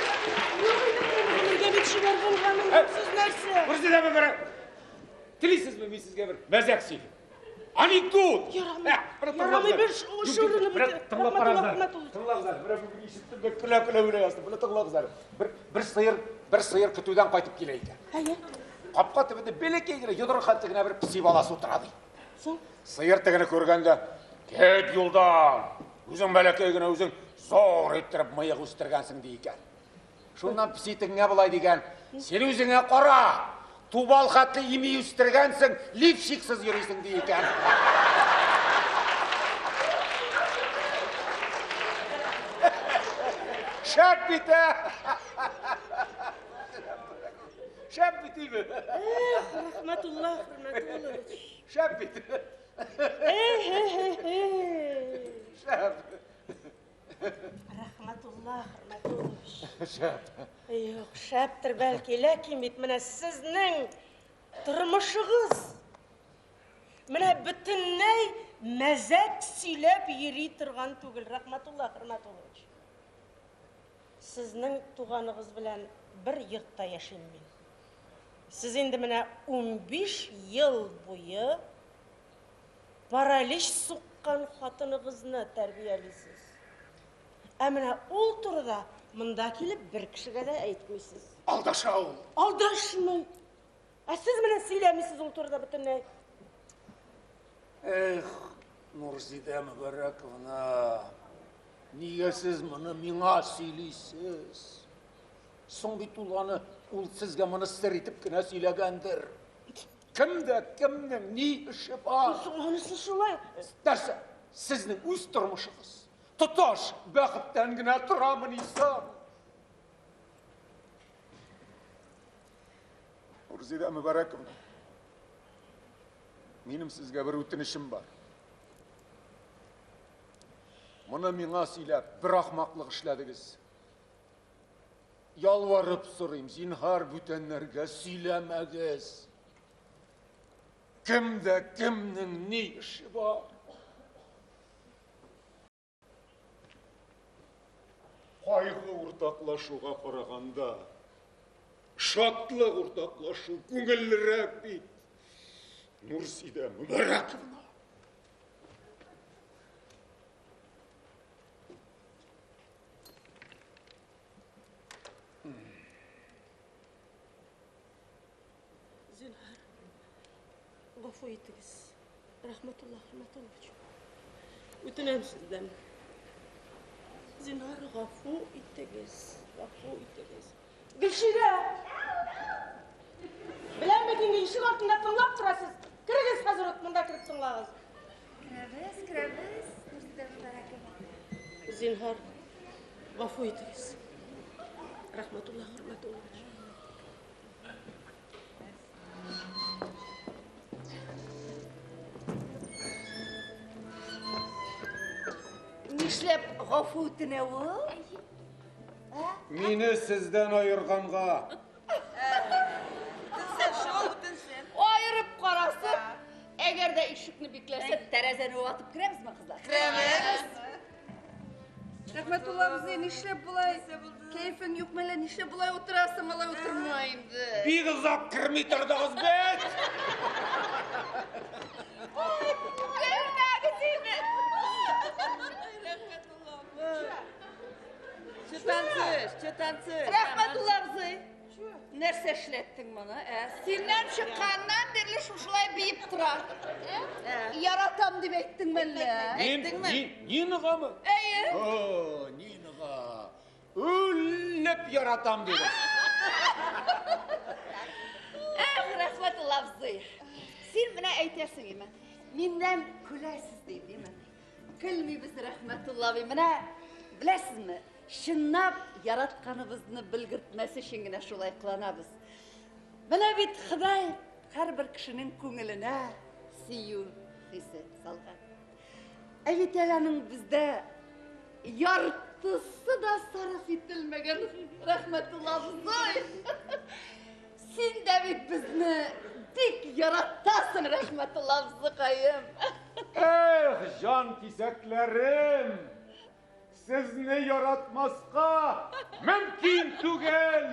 Юк, инде минем бит чибәр булганым юк, сез нәрсә? Нурзидә Мөбарәк. Телисезме, мин сезгә бер мәзәк сөйлим. Анекдот. Ярамый. Ә, менә Ярамый, тыңлагыз бер әле. шу- Юк, шу урыны менә бит. Тыңлап Рахматулла карагыз әле. Хөрмәтуллович. Тыңлагыз әле. Менә бүген ишеттем дә көлә-көлә үлә яздым. Менә тыңлагыз әле. Бер бер сыер, бер сыер көтүдән кайтып килә икән. Әйе. Капка төбендә бәләкәй генә йодрык хәтле генә бер песи баласы утыра ди. Соң? Сыер тегене күргәндә, кит юлдан, үзең бәләкәй генә үзең зур иттереп мыек үстергәнсең ди икән. Шуннан песи тегеңә болай дигән, син үзеңә кара, тубал хәтле ими үстергәнсең, лифчиксыз йөрисең ди икән. Шәп бит, ә? Шәп бит, име? Эх, Рахматулла Хөрмәтуллович. Шәп бит. Эх, эх, эх, эх. Шәп. Рахматулла Хөрмәтуллович. Шәп. Юк, шәптер бәлки, ләкин бит менә сезнең тормышыгыз менә бөтенләй мәзәк сөйләп йөри торган түгел, Рахматулла Хөрмәтуллович. Сезнең туганыгыз белән бер йортта яшим мин. Сез инде менә 15 ел буе паралич суккан хатыныгызны тәрбиялисез. Ә менә ул турыда монда килеп бер кешегә дә әйтмисез. Алдаша ул. Алдашмый. Ә сез менә сөйләмисез ул турыда бөтенләй. Эх, Нурзидә Мөбарәковна. Нигә сез моны миңа сөйлисез? Соң бит ул аны, ул сезгә моны сер итеп кенә сөйләгәндер. Кемдә кемнең ни эше бар? Анысы шулай. Нәрсә? Сезнең үз тормышыгыз. Тоташ бәхеттән генә торамыни соң? Рузидә Мөбарәковна, минем сезгә бер үтенечем бар. Моны миңа сөйләп, бер ахмаклык эшләдегез. Ялварып сорыйм, зинһар бүтәннәргә сөйләмәгез. Кемдә кемнең ни эше бар? Кайгы уртаклашуга караганда, шатлык уртаклашу күңеллерәк бит. Нурсидә Мөбарәковна. Зинһар, гафу итегез, Рәхмәтулла Хөрмәтуллович. Үтенәм сездән. Зинһар, гафу итегез, гафу итегез. Гөлширә! Беләм бит инде ишек артында тыңлап торасыз. Керегез хәзер үк монда кереп тыңлагыз. Керәбез, керәбез, Нурзидә Мөбарәкова. Зинһар, гафу итегез. Рәхмәтулла Хөрмәтуллович. Нишләп гафу үтенә ул? Мине сездән аерганга. Үтенсен шул, үтенсен. Аерып карасын. Әгәр дә ишекне бикләсә, тәрәзәне ватып керәбезме, кызлар? Керәбез. Рәхмәтулла абзый, нишләп болай? Кәефең юкмы әллә? Нишләп болай утырасың? Алай утырма инде. Бик озак керми тордыгыз бит. Көлмәгез инде. Че танцуешь? Че танцуешь? Рәхмәтулла абзый. Нәрсә эшләттең моны, ә? Синнән чыкканнан бирле шушылай биеп тора. Яратам дип әйттеңме әллә? Әйттеңме? Нинагамы? Әйе. О, Нинага. Үлеп яратам дидем. Эх, Рәхмәтулла абзый. Син менә әйтәсең име? Миннән көләсез дип, име? Көлмибез, Рәхмәтулла абый. Менә беләсезме? Чынлап яратканыбызны белгертмәс өчен генә шулай кыланабыз. Менә бит Ходай һәрбер кешенең күңеленә сөю хисе салган. Ә бит әле аның бездә яртысы да сарыф ителмәгән, Рәхмәтулла абзый. Син дә бит безне бик яратасың, Рәхмәтулла абзыкаем. Эх, җан кисәкләрем! Сезне яратмаска мөмкин түгел!